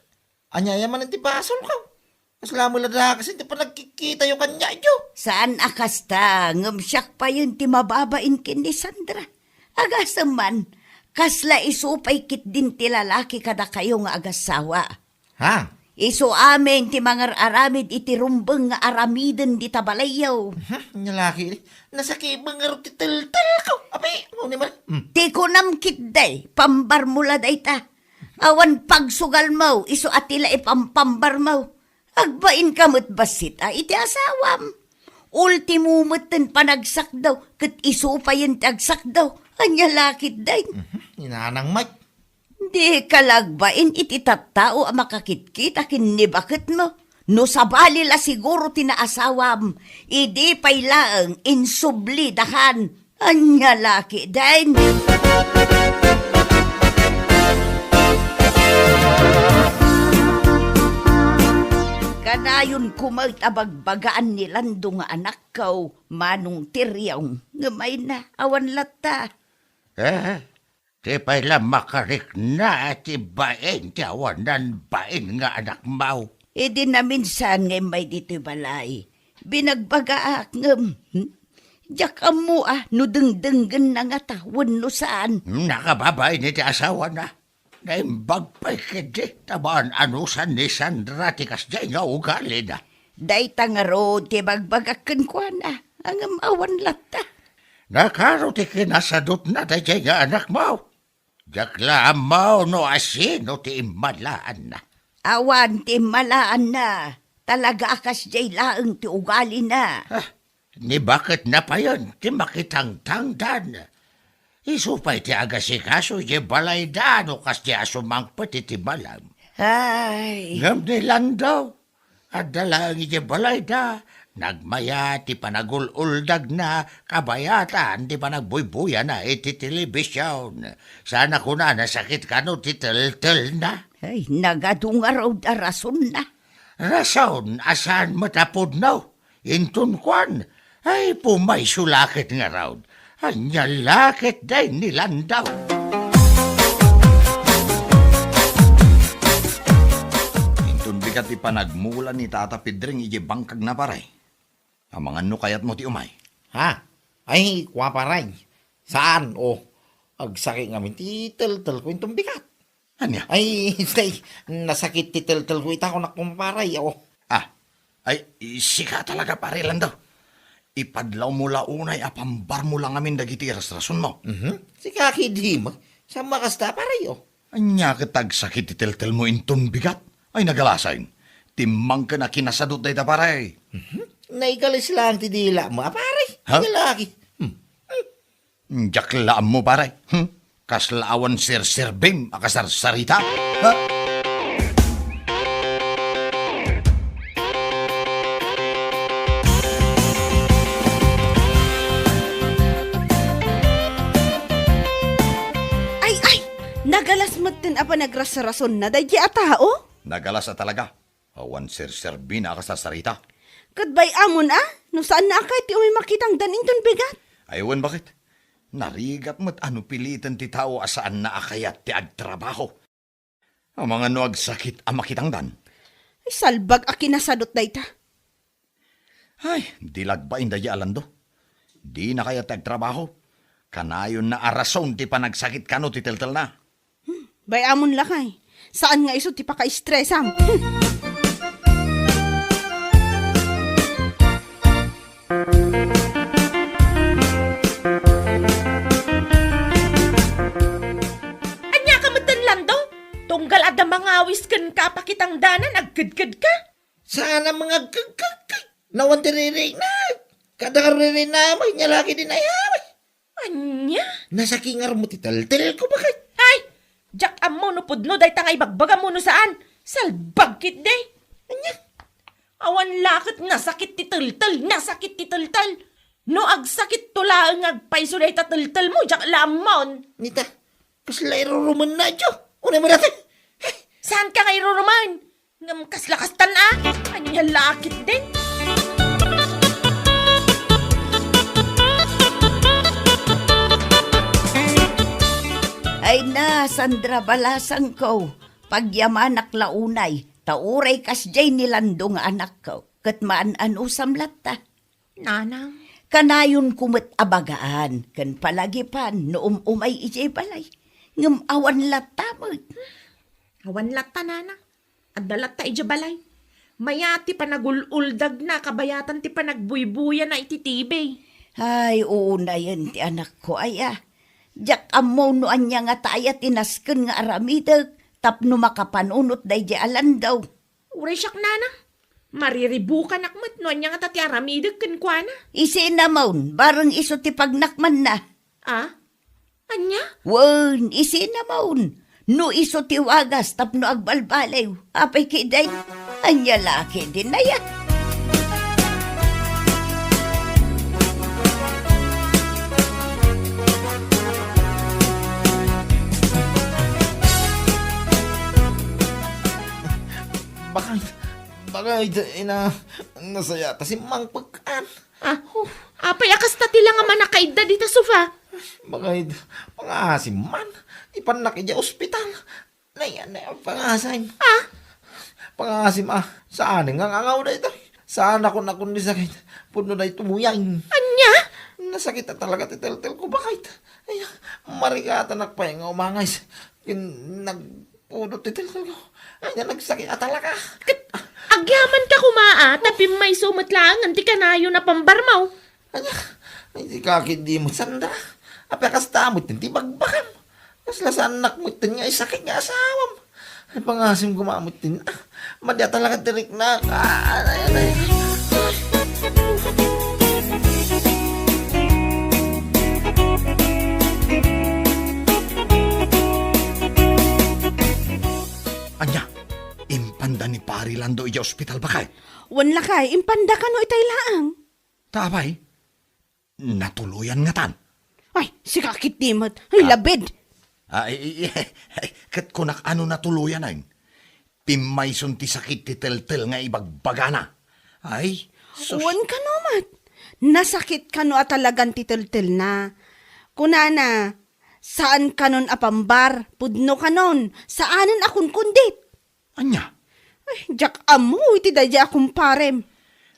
Ania aya manen ti basolko? Kasla met la dakes ti panagkikkitayo kaniayo. Saan a kasta, ngem siak payen ti mababain ken ni Sandra. Agasem man, kasla isu pay ketdin ti lalaki kadakayo nga agasawa. Ha? Isu amin ti mangar-aramid iti rumbeng nga aramiden dita balayyo. Mhm, nya laki, nasakit ngarud ti teltelko. Abi, ano ni man? Hmm. Ti kunam ketdi, pambarmo la dayta. Awan pagsugalmo, isu a ti la ipampambarmo. Agbainka met bassit a iti asawam. Ultimo metten panagsakdo, ket isu payen ti agsakdo. Anya la ketdin? Mhm, inanang met. Dika la agbain iti tattao a makakitkita ken ni baketmo. No sabali la siguro ti naasawam, idi pay laeng insubli dakan. Anya la ketdin? Kanayon koma met a bagbagaan ni Lando nga anakko, Manong Tiriong, ngem ay na, awan latta. Eh, ti pay la makarikna ti bain ti awanan bain nga anakmo. Idi naminsan nga immay ditoy balay, binagbagaak ngem, hmm? Diak ammo a no dengdenggenna ngata wenno saan. Nakababain iti asawana. Naimbag pay ketdi ta maan-anusan ni Sandra ti kasdiay nga ugalina. Dayta ngarud ti bagbagak kenkuana, ngem awan latta. Nakaro ti kinasadutna daydiay nga anakmo? Diak la ammo no asino ti immalaanna. Awan ti immalaanna. Talaga a kasdiay laeng ti ugalina. Ah, ni baketna payen ti makitangtangdan. Isu pay ti agasikaso iti balayda no kasdiay a sumangpet iti malam. Ay. Ngem ni Lando, adda laeng iti balayda, nagmayat ti panagul-uldagna, kabayatan ti panagbuybuyana iti telebision. Saan a kuna nasakit kano ti teltelna? Ay, nagadu ngarud a rasonna. Rason a saan met a pudno. Inton kuan, ay, pumayso la ket ngarud. Ania la ketdin ni Lando? Inton bigat ti panagmula ni Tata Pedring iti bangkagna, pare. Amangan no kayatmo ti umay. Ha? Ay, kua, pare. Saan? O, agsakit ngamin ti teltelko inton bigat. Ania? Ay, say, nasakit ti teltelko ita, kunak, kumpare, o. Ah, ay, sika talaga, pare Lando. Ipadlawmo la unay a pambarmo la ngamin dagiti rasrasonmo. Mhm. Sika ketdi met. Saan a kasta, pare, o. Ania ket agsakit ti teltelmo inton bigat? Ay, nagalasain. Timmangken a kinasadut dayta, pare. Mhm. Naigalis laeng ti dilamo, a, pare. Ha? Ania la ket. Hmm. Diak la ammo, pare. Hmm? Kasla awan serserbim a kasarsarita. Ha? Ay, ay! Nagalas metten a panagrasrasonna daydiay a tao? Nagalas a talaga. Awan serserbina a kasarsarita. Ket bay-amon a, no saanna a kayat ti umay makitangdan inton bigat. Ay, wen, baket? Narigat met a no piliten ti tao a saanna a kayat ti agtrabaho. Amangan no agsakit a makitangdan. Ay, salbag a kinasadut dayta. Ay, di lagbain daydiay a Lando. Dina kayat ti agtrabaho. Kanayonna a rason ti panagsakit kano ti teltelna. Hmm, bay-amon lakay. Saan nga isu ti pakaistresam. Hmm. Ania ka metten, Lando? Tunggal adda mangawis kenka a pakitangdanan, agkedkedka? Saan a mangagkagkagkag. Nawan ti ririkna. Kada ka ririkna, may nyalaki din ayaw. Ania? Nasakit ngarud ti teltelko, baket. Ay! Diak ammo no pudno dayta nga ibagbagam wenno saan. Salbag ketdi. Ania? Awan la ket nasakit ti teltel, nasakit ti teltel. No agsakitto laeng nga agpayso dayta teltelmo, diak la ammon. Nita, kasla irurumenna, Diyo. Unay mo dati. Saanka nga irurumen? Ngem kasla kastan a? Ania la ketdin? Ay na, Sandra balasangko, pagyamanak la unay, ta uray kasdiay ni Lando nga anakko, ket maan-anusam latta. Nanang. Kanayonko met a bagaan ken palagipan no um-umay idiay balay. Ngem awan latta met. Awan latta, Nanang. Adda latta idiay balay. Mayat ti panagul-uldagna kabayatan ti panagbuybuyana iti T V. Ay, unayen ti anakko, aya. Diak ammo no ania ngata aya ti nasken nga aramidek tapno makapanunot daydiay a landaw. Uray siak, nana. Mariribukanak met no ania ngata ti aramidek kenkuana. Isina maun, bareng isu ti pagnakmanna. Ah? Ania? Wen, isina maun. No isu ti wagas tapno agbalbaliw. Apay ketdin? Ania la ketdin aya? Bakit? Bakit, ina? Nasaya ta simmangpekkan. Ah, apay a kasta ti la nga manakaidda dita sofa? Bakit? Pangasim man. Ipannak idiay ospital. Nay, nay, pangasim. Ah? Pangasim, ah. Saan nga ngangaw daytoy? Saan ako nakon di sakit? Pudno daytoy muyang. Ania? Nasakit a talaga ti teltelko, bakit? Ay, marigatanak pay nga umangay. Kin-, nagpudot ti teltelko. Ay, nagsakit a talaga. Ket agyamanka koma, a, ta pimmayso met laengen ti kanayon a pambarmo. Ania? Ay, di ka ketdi met sanda. Apay a kasta met ti bagbagam. Kasla saannak met nga isakit nga asawam. Ay, pangasim koma met ti, ah, madi a talaga ti riknak. Ah, ay, ay, ay. Ania? Impanda ni Pari Lando idiay ospital, bakit? Wen lakay, impanda kano itay laeng. Ta apay? Natuloyan ngatan. Ay, sika ketdi met. Ay, ah, labid. Ah, i-, i-, i-, ket kunak a no natuloyan, ay. Pimmayson ti sakit ti teltel nga ibagbagana. Ay, sus. Wen kano met. Nasakit kano a talagan ti teltelna. Kunana, saan kanon a pambar, pudno kanon, saanen a kunkundit. Ania? Ay, diak ammo iti daydiay a kumparem.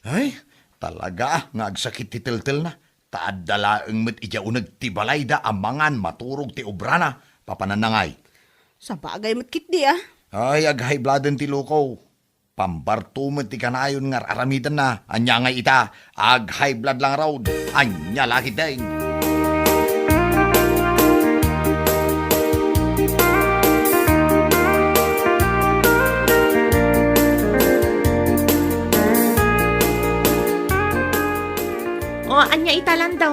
Ay, talaga nga agsakit ti teltelna. Ta adda laeng met idiay uneg ti balayda a mangan maturog ti obrana, papananangay. Sabagay met ketdi, a. Ay, ag-high blooden ti luko. Pambarto met ti kanayon nga ar-aramidenna. Ania ngay ita? Ag-high blood lang raud. Ania la ketdin? O, ania ita, Lando?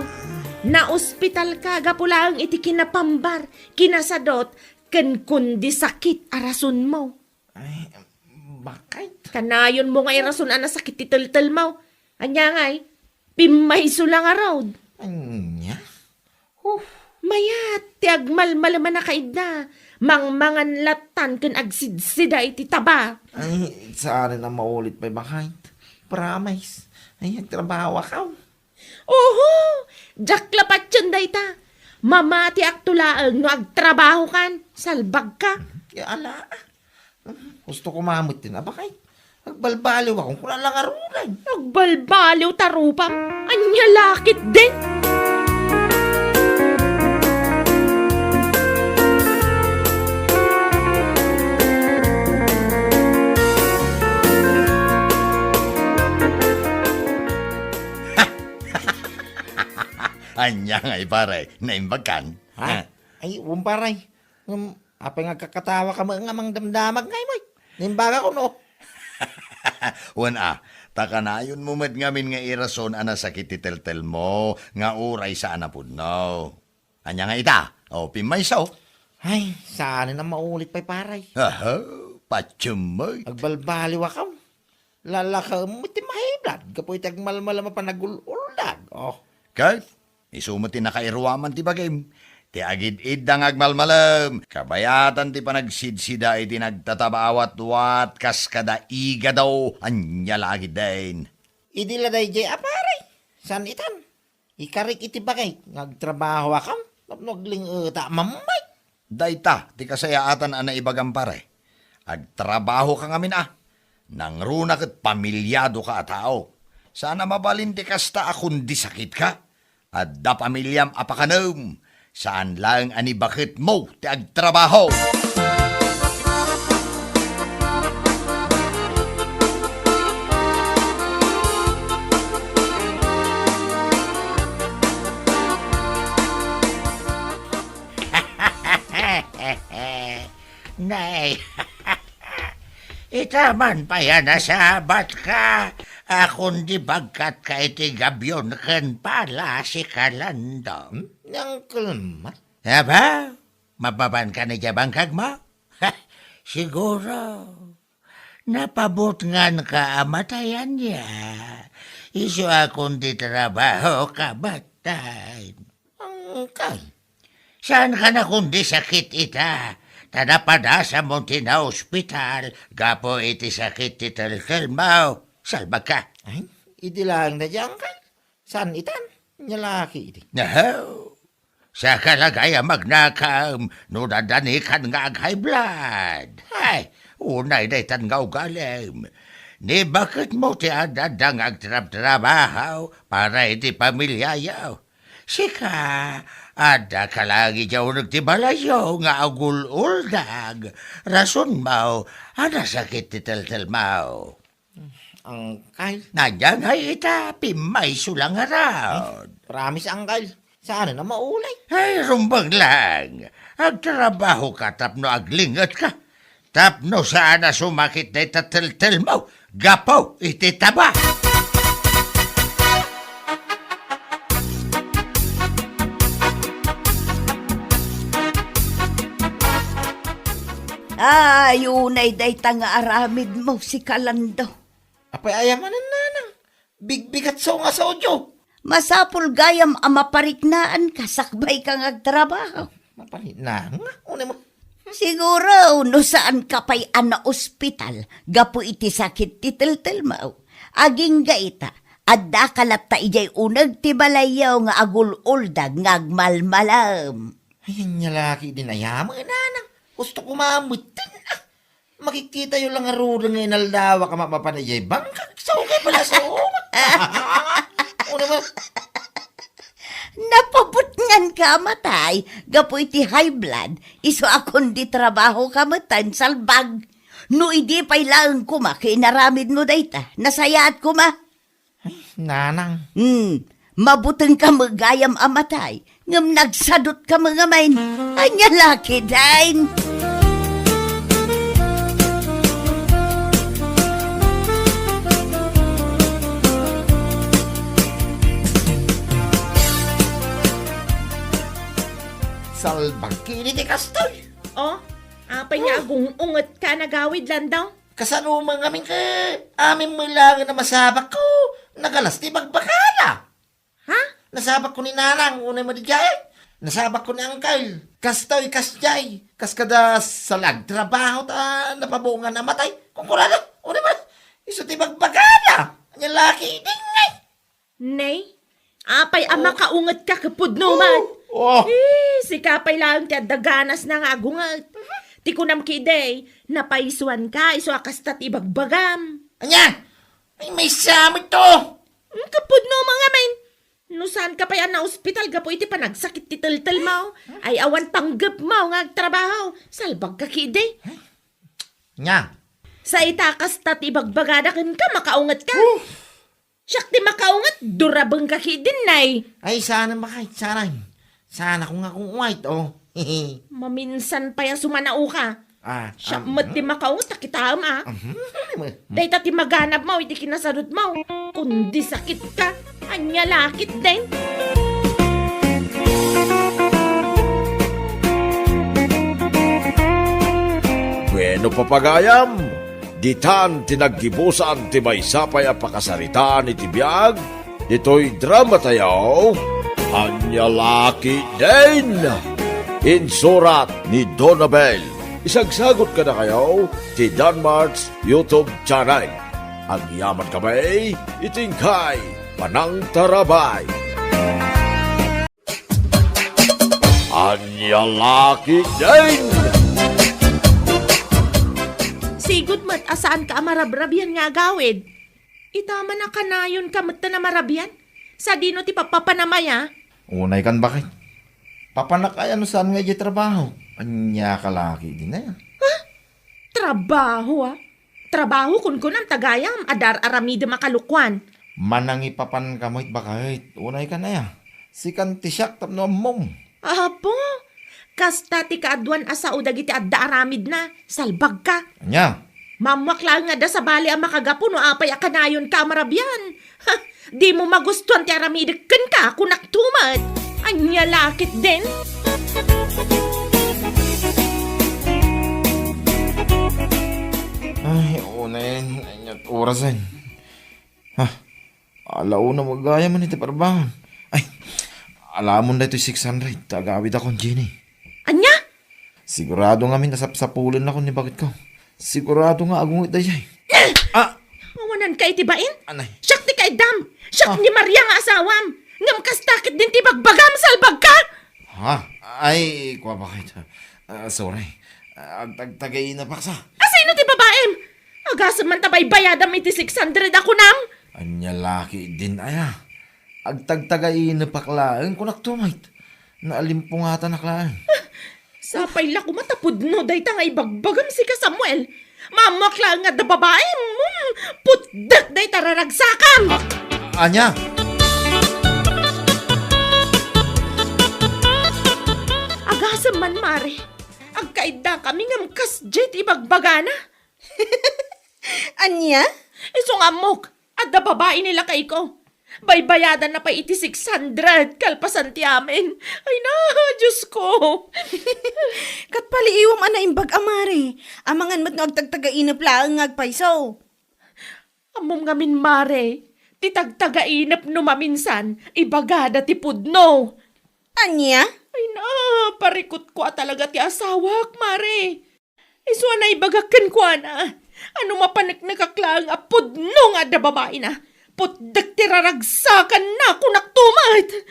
Naospitalka gapu laeng iti kinapambar, kinasadot, ken kundi sakit a rasonmo. Ay, bakit? Kanayonmo nga irason a nasakit ti teltelmo. Ania ngay? Pimmayso la ngarud. Ania? Huh. Mayat ti agmalmalem a nakaidda. Mangmangan lattan ken agsidsida iti taba. Ay, saanen a maulit pay, bakit? Promise. Ay, agtrabaho akaw. Oho! Diak la patien dayta. Mamatiakto laeng no agtrabahokan. Salbagka. Ya, ala. Gusto ko mamut din. Aba kay, agbalbaliw ako. Kuna lang arugan. Agbalbaliw ta rupam. Ania la ketdin? Ania ngay, pare? Naimbagkan? Ha? Ah. Ay, wen, pare. Ngem, apay nga agkakatawa ka met nga mangdamdamag ngay, moy? Naimbagak, no? Wen a, ta kanayonmo met ngamin nga irason a nasakit ti teltelmo, nga uray saan a pudno. Ania nga ita? O, pimmayso. Ay, saanen a maulit pay, pare. Aha, patiem met. Agbalbaliw akaw. Lalakaem met ti mahiblad gapu iti agmalmalem a panagul-uldag. Oh. Ket isu met ti nakairuaman ti bagim. Ti agid-idda nga agmalmalem, kabayatan ti panagsidsida iti nagtataba a watwat kas kada igado. Ania la ketdin? Idi la daydiay a pare, saan itan? Ikarik iti bagik nga agtrabaho akam tapno aglingeta a mammay. Dayta ti kasayaatan a naibagam, pare. Agtrabahoka ngamin a. Nangruna ket pamiliadoka a tao. Saan a mabalin ti kasta a kundi sakitka. Adda pamiliam a pakanem. Saan laeng a ni baketmo ti agtrabaho. Ita man pay a nasabatka, a kundi bagkatka iti gabion ken pala si Kalando. Hmm? Ni Uncle Mat? Aba, mapapanka ni diay bangkagmo? Siguro, napabutnganka a matayan ya. Isu a kundi trabahoka batten. Uncle. Saanka na kundi sakit ita, ta napadasam ti naospital gapu iti sakit ti teltelmo. Salbagka. Ay, idi laeng daydiay, Uncle. Saan itan? Ania la ketdi? Nahaw. Saka la gayam agnakam no dadanikan nga ag-high blood. Ay, unay daytan nga ugalim. Ni baketmo ti adda nga agtrabtrabaho para iti pamiliayo. Sika, adda ka laeng idiay uneg ti balayyo nga agul-uldag. Rasonmo a nasakit ti teltelmo. Uncle. Ania ngay ita, pimmayso la ngarud. Promise, Uncle. Saan a maulay? Ay, rumbeng lang. Agtrabahoka tapno aglingetka. Tapno saan a sumakit dayta teltelmo gapu iti taba. Ay, unay dayta nga aramidmo, si Kalando. Apay aya manen, nanang? Bigbigatso nga saodio. Masapul gayam a mapariknaanka sakbay ka nga agtrabaho. Mapariknaan nga? Unay mo. Siguro, no saanka pay a naospital gapu iti sakit ti teltelmo, agingga ita, addaka latta idiay uneg ti balayyo nga agul-uldag nga agmalmalem. Ay, ania la ketdin aya met, nanang. Gusto ko mametten, ah. Makikitayo la ngaruden nga inaldawak a mapapan idiay bangkag. Sao kay pala sao? Unay mo. Napabutnganka a matay gapu iti high blood, isu a kundi trabahoka metten, salbag. No idi pay laeng koma ket inaramidmo dayta, nasayaat koma. Ay, nanang. Hmm, mabutengka met gayam a matay, ngem nagsadutka met ngamin. Ania la ketdin? Salbag ketdi ti kastoy. Oh, apay nga agung-ungetka a nagawid, Lando? Kasano met ngamin ket amin met laengen a masabakko, nagalas ti bagbagana. Ha? Nasabakko ni nanang, unay mo diay. Nasabakko ni uncle. Kastoy, kasdiay. Kas kada sa agtrabaho ta napabuongan a matay. Kunkunada, unay mo. Isu ti bagbagana. Ania la ketdin ngay. Nay, apay a makaungetka ket pudno met? Oh. Eh, sika pay laeng ti adda ganasna nga agunget. Ti kunam ketdi, napaysuanka, isu a kasta ti ibagbagam. Ania? Ay, maysa met to. Hmm, ket pudno met ngamin. No saanka pay a naospital gapu iti panagsakit ti teltelmo, ay awan panggepmo nga agtrabaho, salbagka ketdi. Ania? Sa ita kasta ti ibagbagada kenka, makaungetka. Siak ti makaunget, durabengka ketdin, nay. Ay, saan a makait, saan. Saan ako nga kung white, oh. Maminsan pay a sumanaoka. Ah, siak met ti makaunget, ta kitaem, ah. Dayta ti maganabmo iti kinasadutmo. Kundi sakitka, ania la ketdin? Bueno, papagayam, ditan ti naggibusan ti maysa pay a pakasaritaan iti biag ditoy dramatayo, Ania la ketdin? Insurat ni Donabel. Isagsagut kadakayo ti Danmart's YouTube channel. Agyaman kami iti inkay panangtarabay. Ania la ketdin? Sigud met a saanka a marabrabian nga agawid. Ita man a kanayonka met ta a marabian. Sadino ti papapanam aya? Unay kan bakit? Papanak aya no saan nga idiay trabaho. Ania ka la ketdin aya? Ha? Trabaho, ah? Trabaho, kunkunam, ta gayam, adda ar-aramidem a kalukuan. Manangipapanka met, bakit? Unay kan aya? Sikan ti siak tapno ammom. Apo, Kasta ti kaaduan a sao dagiti adda aramidna, salbagka. Ania? Maammoak laeng nga adda sabali a makagapu no apay a kanayonka a marabian. Ha, dimo magustuan ti aramidek kenka, kunak tumet. Ania la ketdin? Ay, unayen, ania orasen? Ha, ala una met gayam iti parbangon. Ay, alamon daytoy six hundred, ta agawidakon, Jenny. Ania? Sigurado ngamin a sapsapulennakon ni baketko. Sigurado nga agunget daydiay. Ah! Awananka iti bain? Anay. Siak ti kaiddam! Siak Ah. ni Maria nga asawam! Ngem kasta ketdin ti bagbagam, salbagka! Ha? Ay, kua, bakit? Ah, sorry. Ah, agtagtagainapak sa. Asino ti babaim? Agasem man ta baybayadam iti six hundred a kunam? Ania la ketdin aya? Agtagtagainapak laeng, kunak tumet. Naalimpungatanak laeng. Sapay la koma ta pudno dayta nga ibagbagam sika, Samuel. Maammoak laeng nga adda babaim. Hmm, putdek dayta raragsakam. Ah, ania? Agasem man, Mare. Agkaiddakami ngem kasdiay ti ibagbagana. Ania? Isu nga ammok, adda babai ni lakayko. Baybayadanna pay iti six hundred kalpasan ti amin. Ay na, Diosko! Ket paliiwam a naimbag a, Mare. Amangan met no agtagtagainep laeng nga agpayso. Ammom ngamin, Mare, ti tagtagainep no maminsan, ibagada ti pudno. Ania? Ay na, parikutko a talaga ti asawak, Mare. Isu a naibagak kenkuana a no mapaneknekak laeng a pudno nga adda babaina, putdek ti raragsakanna, kunak tumet.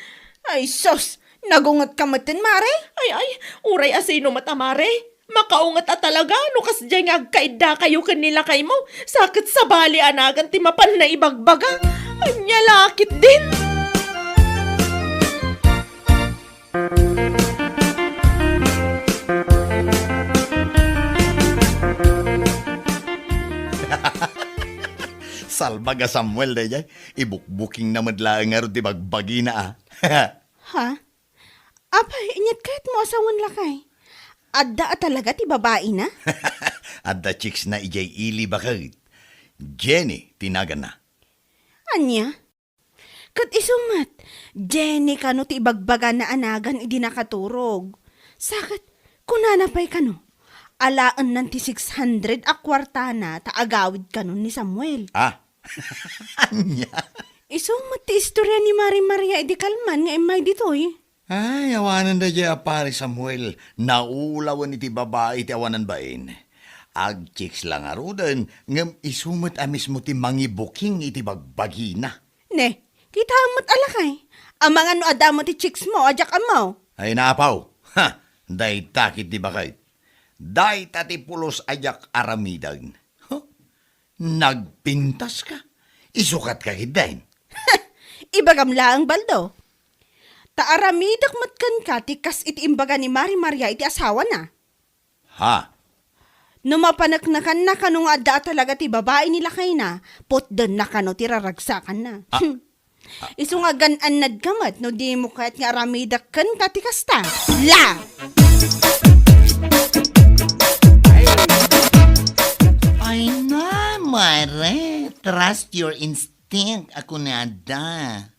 Ay sus, nagungetka metten, Mare? Ay, ay, uray asino met a, Mare. Makaunget a talaga no kasdiay nga agkaiddakayo ken ni lakaymo, sa ket sabali a nagan ti mapan naibagbaga. Ania la ketdin? Salbag a Samuel daydiay. Ibukbukingna met laeng ngarud ti bagbagina, a. Ha? Apay, inyat kayatmo a sawen, lakay? Adda a talaga ti babaina? Adda chicksna idiay ili, baket. Jenny ti naganna. Ania? Ket isu met, Jenny kano ti ibagbagana a nagan idi nakaturog. Sa ket, kunana pay kano, alaennan ti six hundred a kuartana ta agawid kano ni Samuel. Ah, ania? Isu met ti istoria ni Mari Maria idi kalman nga immay ditoy. Ay, awanen daydiay a Pari Samuel, naulawen iti babai ti awanan bain. Agchicks la ngaruden, ngem isu met a mismo ti mangibuking iti bagbagina. Ne, kitaem met a lakay. Amangan no adda met ti chicks mo a diak ammo. Ay, naapaw. Ha, dayta ketdi baket. Dayta ti pulos a diak aramiden. Huh? Nagpintaska? Isukatka ketdin? Ibagam laeng, Baldo. Ta aramidek met kenka ti kas iti imbaga ni Mari Maria iti asawana. Ha? No mapaneknekanna kano nga adda a talaga ti babai ni lakayna, putdenna kano ti raragsakanna. Ah. Isu nga gan-annadka met no dimo kayat nga aramidek kenka ti kasta. La! Ay na, Mare. Trust your instinct, a kunada.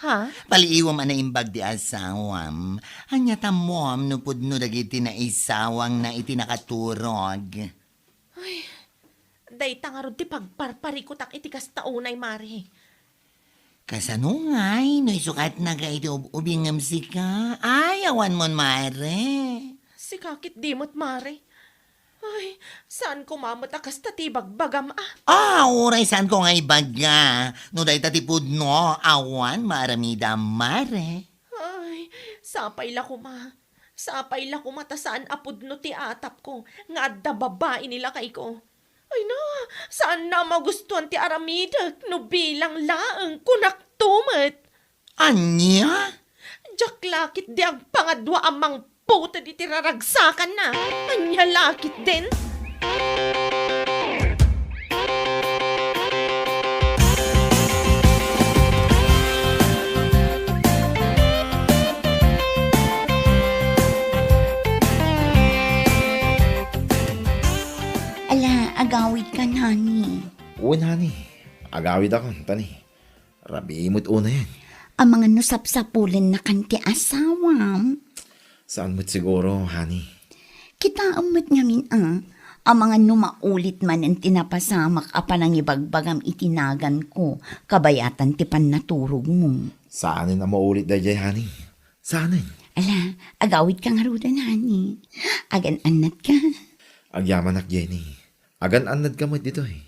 Ha? Paliiwam a naimbag ti asawam. Ania tammom no pudno dagiti naisawangna iti nakaturog? Ay, dayta ngarud ti pagparparikutak iti kasta unay, Mare. Kasano ngay no isukatna iti ub-, ubingem sika? Ay, awan mon, Mare. Sika ketdi met, Mare. Ay, saan koma met a kasta ti ibagbagam, a. Ah, uray saanko nga ibaga. No dayta ti pudno, awan maaramidam, Mare. Ay, sapay la koma. Sapay la koma ta saan a pudno ti atapko nga adda babai ni lakayko. Ay na, saanna a magustuan ti aramidek no bilang laeng kunak to met. Ania? Diak la ketdi agpangadua a mangputed iti raragsakanna. Ania la ketdin? Agawidakon, tani. Rabii met unayen. Amangan no sapsapulennakan ti asawam. Saan met siguro, honey? Kitaem met ngamin a, amangan no maulit manen ti napasamak a panangibagbagam iti naganko, kabayatan ti pannaturogmo. Saanen a maulit daydiay, honey. Saanen? Ala, agawidka ngaruden, honey. Agan-annatka. Agyamanak, Jenny. Agan-annadka met ditoy.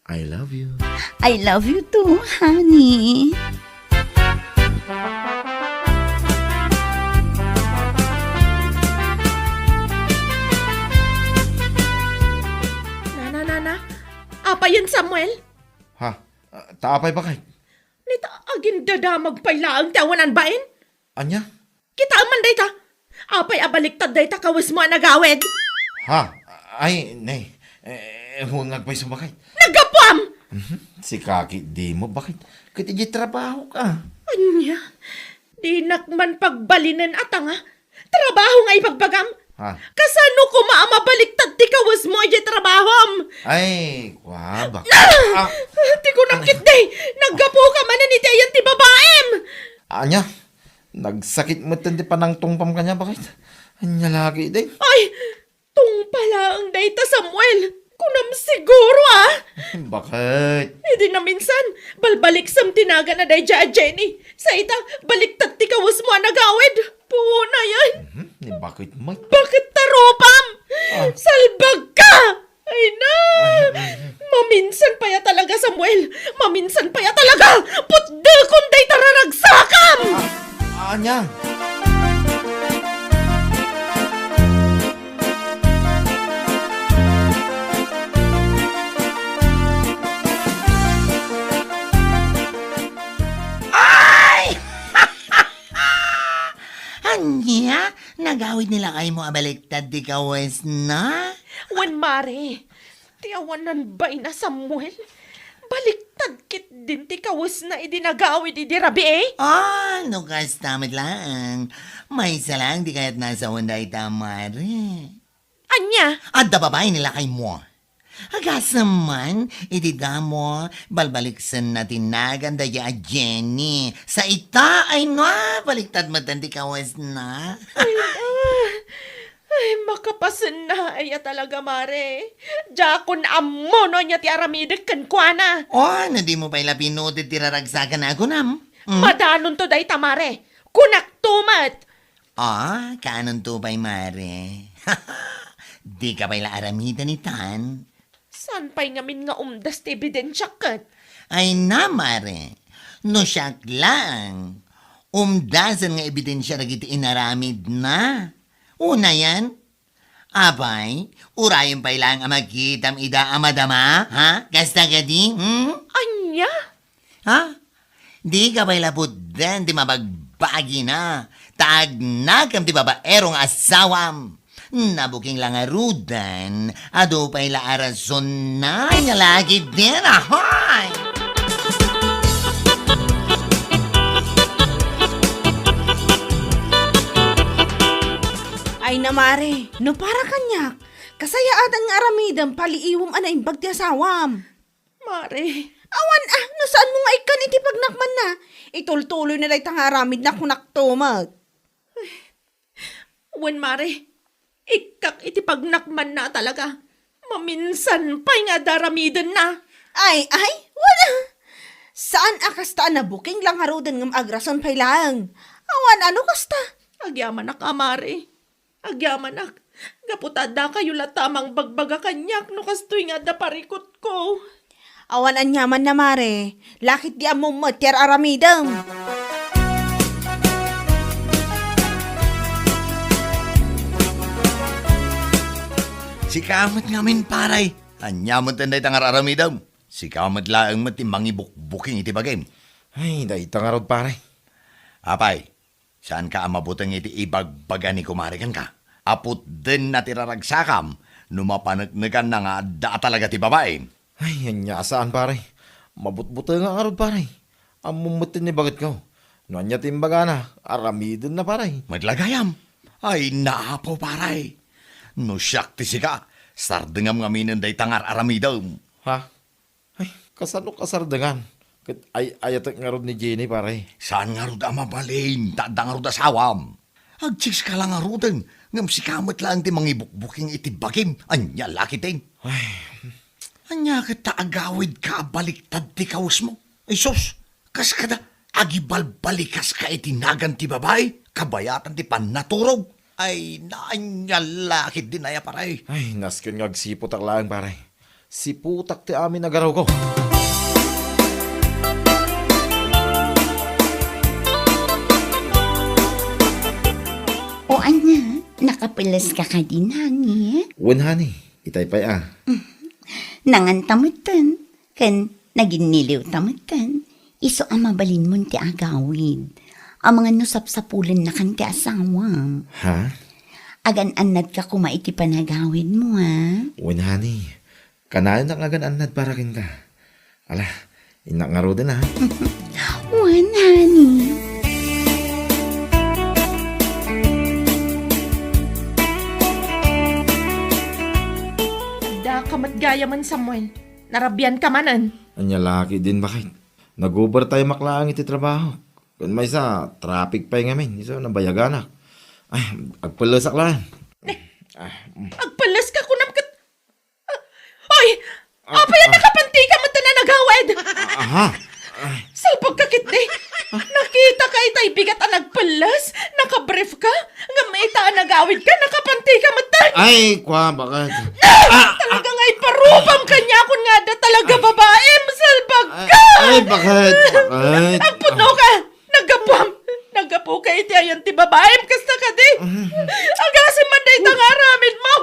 I love you. I love you too, honey. Nana, nana. Apayen, Samuel? Ha? Ah, ta apay, baket? Nita, agindadamag pay laeng ti awanan bain? Ania? Kitaem man dayta. Apay a baliktad dayta kawesmo a nagawid? Ha? Ay, nay. Eh, huwangag pay sa, baket. Naggapuam! Mhm. Sika ketdin, baket. Ket idiay trabahoka. Ania? Dinak man pagbalinen a tanga. Trabaho nga ibagbagam. Ha? Kasano koma a mabaliktad ti kawesmo idiay trabahom? Ay, kua, baket. Ah! Ah! Ti kunak ketdi, naggapuka manen iti ayan ti babaim. Ania? Nagsakit metten ti panangtungpam kaniak, baket. Ania la ketdin? Ay, tungpa laeng dayta, Samuel. Kunam siguro, a? Baket? Idi naminsan, balbaliksem ti nagan a daydiay a Jenny. Sa ita, baliktad ti kawesmo a nagawid. Puonayen. Mhm, ni baket met. Baket ta rupam? Ah. Salbagka! Ay na! Ay, ay, ay. Maminsan pay a talaga, Samuel! Maminsan pay a talaga! Putdekon dayta raragsakam! Ah, ania? Ay! Ania? Nagawid ni lakaymo a baliktad ti kawesna? Wen, mare. Ti awanan baina, Samuel. Baliktad ketdin ti kawesna idi nagawid idi rabii. Ah, no kasta met laeng. Maysa laeng ti kayatna a sawen dayta, mare. Ania? Adda babai ni lakaymo. Agasem man, iti damo, balbaliksenna ti nagan daydiay a Jenny. Sa ita, ay na, baliktad metten ti kawesna. Ay, ah. Ay, makapasenna aya talaga, mare. Diakon ammo no ania ti aramidek kenkuana. Oh, no dimo pay la pinuted ti raragsakan a kunam. Hmm? Madanonto dayta, mare. Kunakto met. Ah, kaanonto pay, mare? Dika pay la aramiden itan? Saan pay ngamin nga umdas ti ebidensiak ket? Ay na, mare. No siak laeng, umdasen nga ebidensia dagiti inaramidna. Unayen, apay, urayen pay laeng a makitam ida a madama, ha? Kasta kadi, hmm? Ania? Ha? Dika pay la pudden ti mabagbagina, ta agnakem ti babaero nga asawam. Nabuking la ngaruden, adu pay la a rasonna, ania la ketdin, ahoy! Ay na, mare, no para kaniak, kasayaatan nga aramidem, paliiwem a naimbag ti asawam. Mare. Awan a, no saanmo nga ikkan iti pagnakmanna. Itultuloyna dayta nga aramidna, kunakto met. Wen, mare, ikkak iti pagnakmanna a talaga. Maminsan pay nga adda aramidenna. Ay, ay, wala. Saan a kasta a nabuking la ngaruden ngem agrason pay laeng. Awan a no kasta. Agyamanak a, mare. Agyamanak, gapu ta addakayo latta a mangbagbaga kaniak no kastoy nga adda parikutko. Awan aniamanna, mare. Laketdi ammom met ti ar-aramidem. Sika met ngamin, pare. Ania met dayta nga ar-aramidem? Sika met laeng met ti mangibukbuking iti bagim. Ay, dayta ngarud, pare. Apay, saanka a mabuteng iti ibagbaga ni kumare kenka? Aputdenna ti raragsakam no mapaneknekanna nga adda a talaga ti babaim. Ay, ania a saan, pare. Mabutbutengak ngarud, pare. Ammom met ti ibagetko. No ania ti imbagana, aramidenna, pare. Met la gayam. Ay, naapo, pare. No siak ti sika, sardengam ngaminen dayta nga ar-aramidem. Ha? Ay, Kasano kasardengan? Ket ay-ayatek ngarud ni Jenny, pare. Saan ngarud a mabalin, ta adda ngarud asawam. Agchicks ka la ngaruden, ngem sika met laeng ti mangibukbuking iti bagim. Ania la ketdin? Ay. Ania ket ta agawidka a baliktad ti kawesmo? Ay sus, kas kada agibalbalikaska iti nagan ti babai, kabayatan ti pannaturog. Ay, naanyal la ketdin aya, pare. Ay, nasken nga agsiputak laeng, pare. Siputak ti amin a garawko. O ania, nakapeles ka kadi, honey? Wen, honey. Itay pay a. Nanganta metten, ken naginniliwta metten. Isu a mabalinmon ti agawid. Amangan no sapsapulennakan ti asawam. Ha? Agan-annadka koma iti panagawidmo, ha? Wen, honey. Kanayon a agan-annad para kenka. Ala, innak ngaruden, ha? Wen, honey. Adda ka met gayamen, Samuel. Narabian ka manen. Ania la ketdin, baket? Nag-overtime ak laeng iti trabaho. Ken maysa, traffic pay ngamin. Isu, nabayaganak. Ay, agpellesak laeng. Ah, mm. Agpelles ka kunam ket, ah, oy! Ah, apay a ah. Nakapanti ka met a nagawid? Ah, aha. Ay. Salbag ka ketdi. Nakita ka itay bigat a nagpelles? Nakabrief ka? Ngem ita a nagawid ka, nakapanti ka met. Ay, kwa, baket? Ah! Ah! Talaga nga iparupam kaniakon nga adda talaga babaim, salbag ka! Ay, ay, baket? Baket? Agpudno ka! Naggapuam! Naggapu ka iti ayan ti babaim, kasta kadi? Agasem man dayta nga aramidmo!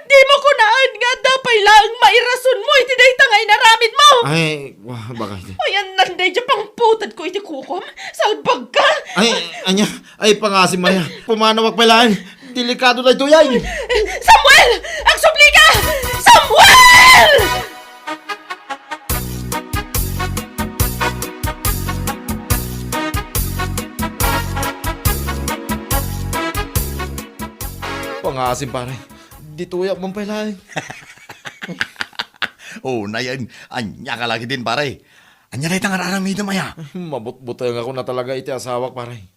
Dimo kunaen nga adda pay laeng mairasonmo iti dayta nga inaramidmo! Ay, wa, baket? Ayan nan dayta pangputedko iti kukom? Salbag ka! Ay, ania? Ay, pangasim, Maria. Pumanawak pay laeng. Delikado daytoy, ay. Samuel! Agsubli ka! Samuel! Pangasim, pare. Ditoyak man pay laeng. O, nayen, ania ka la ketdin, pare? Ania dayta nga ar-aramidem aya? Mabutbutengakon a talaga iti asawak, pare.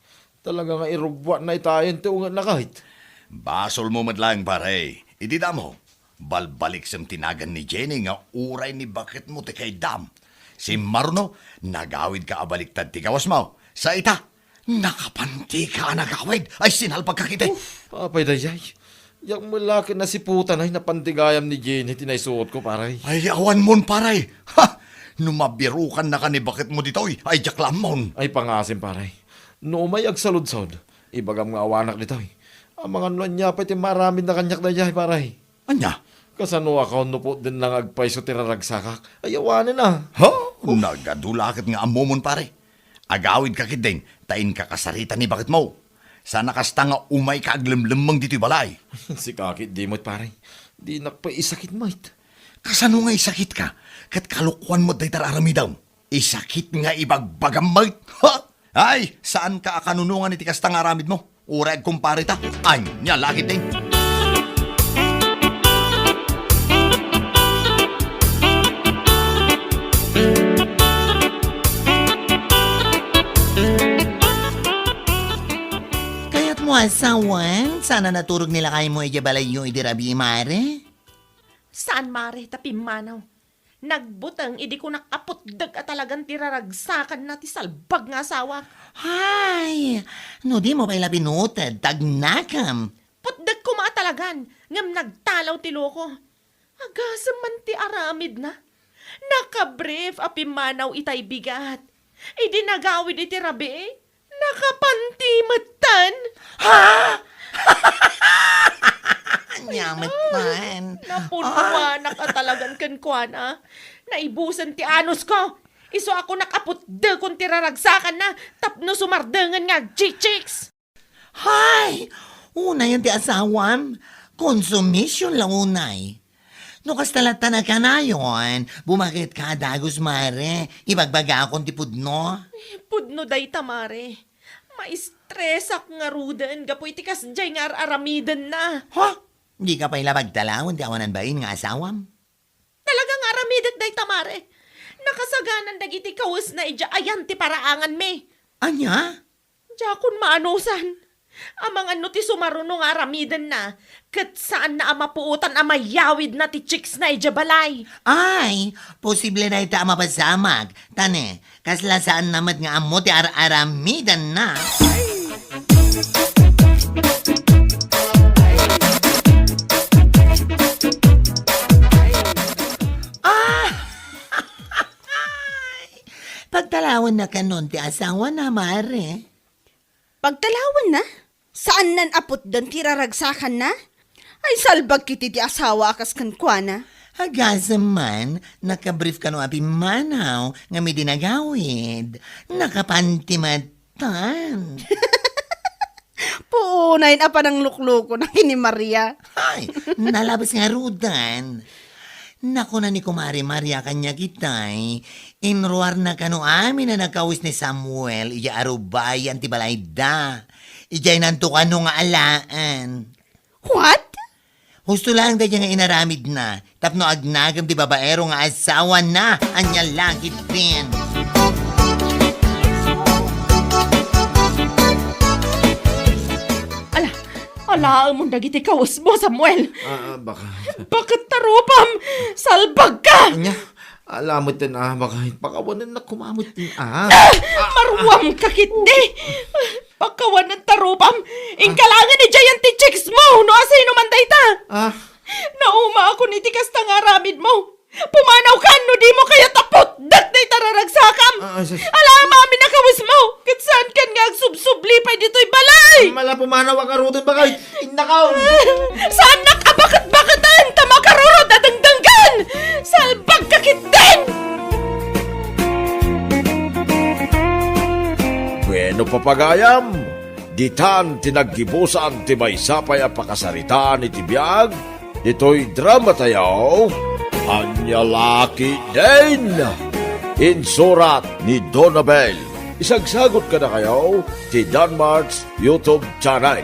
Talaga nga irugbuatna itayen ti ungetna ket. Basolmo met laeng, pare. Idi damo, balbaliksem ti nagan ni Jenny nga uray ni baketmo ti kaiddam. Simmaruno, nagawidka a baliktad ti kawesmo. Sa ita, nakapantika a nagawid. Ay, sinalbagka ketdi. Uf, apay dayay. Diak met la ket nasiputan ay napanti gayam ni Jenny ti naisuotko, pare. Ay, awanmon, pare. Ha! No mabirukannaka ni baketmo ditoy, ay diak la ammon. Ay, pangasim, pare. No umay agsaludsod, ibagam nga awanak ditoy. Amangan no ania pay ti maaramidna kaniak dayay, pare. Ania? Kasanoakon no puddenna nga agpayso ti raragsakak? Ay, awanen a. Ha? Nagadu la ket nga ammomon, pare. Agawidka ketdin, ta inka kasarita ni baketmo. Sana kasta nga umayka aglemlemmeng ditoy balay. Sika ketdi met, pare. Dinak pay isakit met. Kasano nga isakitka? Ket kalokuan met dayta ar-aramidem. Isakit nga ibagbagam met. Ha? Ay, saanka a kanunongan iti kasta nga aramidmo. Uray agkumpareta. Ania la ketdin? Kayatmo a sawen, saan a naturog ni lakaymo idiay balayyo idi rabii, mare? Saan, mare, ta pimmanaw. Nagbuteng idi kunak a putdek a talagan ti raragsakanna ti salbag nga asawak. Hay! No dimo pay la binuted, tagnakem. Putdek koma a talagan, ngem nagtalaw ti loko. Agasem man ti aramidna. Nakabrief a pimmanaw itay bigat. Idi nagawid iti rabii, nakapanti metten. Ha? Ania metten? Napunnoanak a talagan kenkuana. Naibusen ti anusko. Isu a kunak a putdekon ti raragsakanna tapno sumardengen nga agchichiks. Hay! Unayen ti asawam. Konsumision la unay. No kasta latta a kanayon, bumaketka a dagus, mare. Ibagbagakon ti pudno. Eh, pudno dayta, mare. Maistresak ngaruden gapu iti kasdiay nga ar-aramidenna. Ha? Dika pay la pagtalawen ti awanan bain nga asawam? Talaga nga aramidek dayta, mare. Nakasaganan dagiti kawesna idiay ayan ti paraanganmi. Ania? Diakon maanusan. Amangan no ti sumaruno nga aramidenna, ket saanna a mapuotan a mayawidna ti chicksna idiay balay. Ay, posible dayta a mapasamak. Ta ne, kasla saanna met nga ammo ti ar-aramidenna. Ah! Pagtalawenna kanon ti asawana, mare? Pagtalawenna? Saannan a putden ti raragsakanna? Ay, salbag ketdi ti asawa a kas kenkuana. Agasem man, nakabrief kano a pimmanaw ngem idi nagawid, nakapanti metten. Puonayen a panangluklukona ken ni Maria. Ay, nalabes ngaruden. Nakuna ni Kumare Maria kaniak itay, inruarna kano amin a nagkawes ni Samuel idiay arubayan ti balayda. Idiaynanto kano nga alaen. What? Husto laeng daydiay nga inaramidna tapno agnagem ti babaero nga asawana. Ania la ketdin? Ala, alaemon dagiti kawesmo, Samuel. Ah, ah, baka. Baket ta rupam! Salbagka! Ania? Ala metten, ah, baka pakawanennak koma metten, ah. Ah! Maruamka ketdi! Pakawanen ta rupam! Inka laengen idiayen ti chicksmo no asino man dayta! Ah. Naumaakon iti kasta nga aramidmo. Pumanawkan no dimo kayat a putdek dayta raragsakam. Ah, ah, sus. Alaem amin a kawesmo, ket saankan nga agsubsubli pay ditoy balay. Mala pumanaw a karuten, bakay. Innakaw. Saannak a baket-baketen ta makarurot a dengdenggen. Salbagka ketdin. Bueno, papagayam, ditan ti naggibusan ti maysa pay a pakasaritaan iti biag ditoy dramatayo, Ania la ketdin! Insurat ni Donabel. Isagsagut kadakayo ti Danmart's YouTube channel.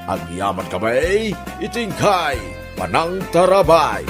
Agyamankami iti inkay panangtarabay.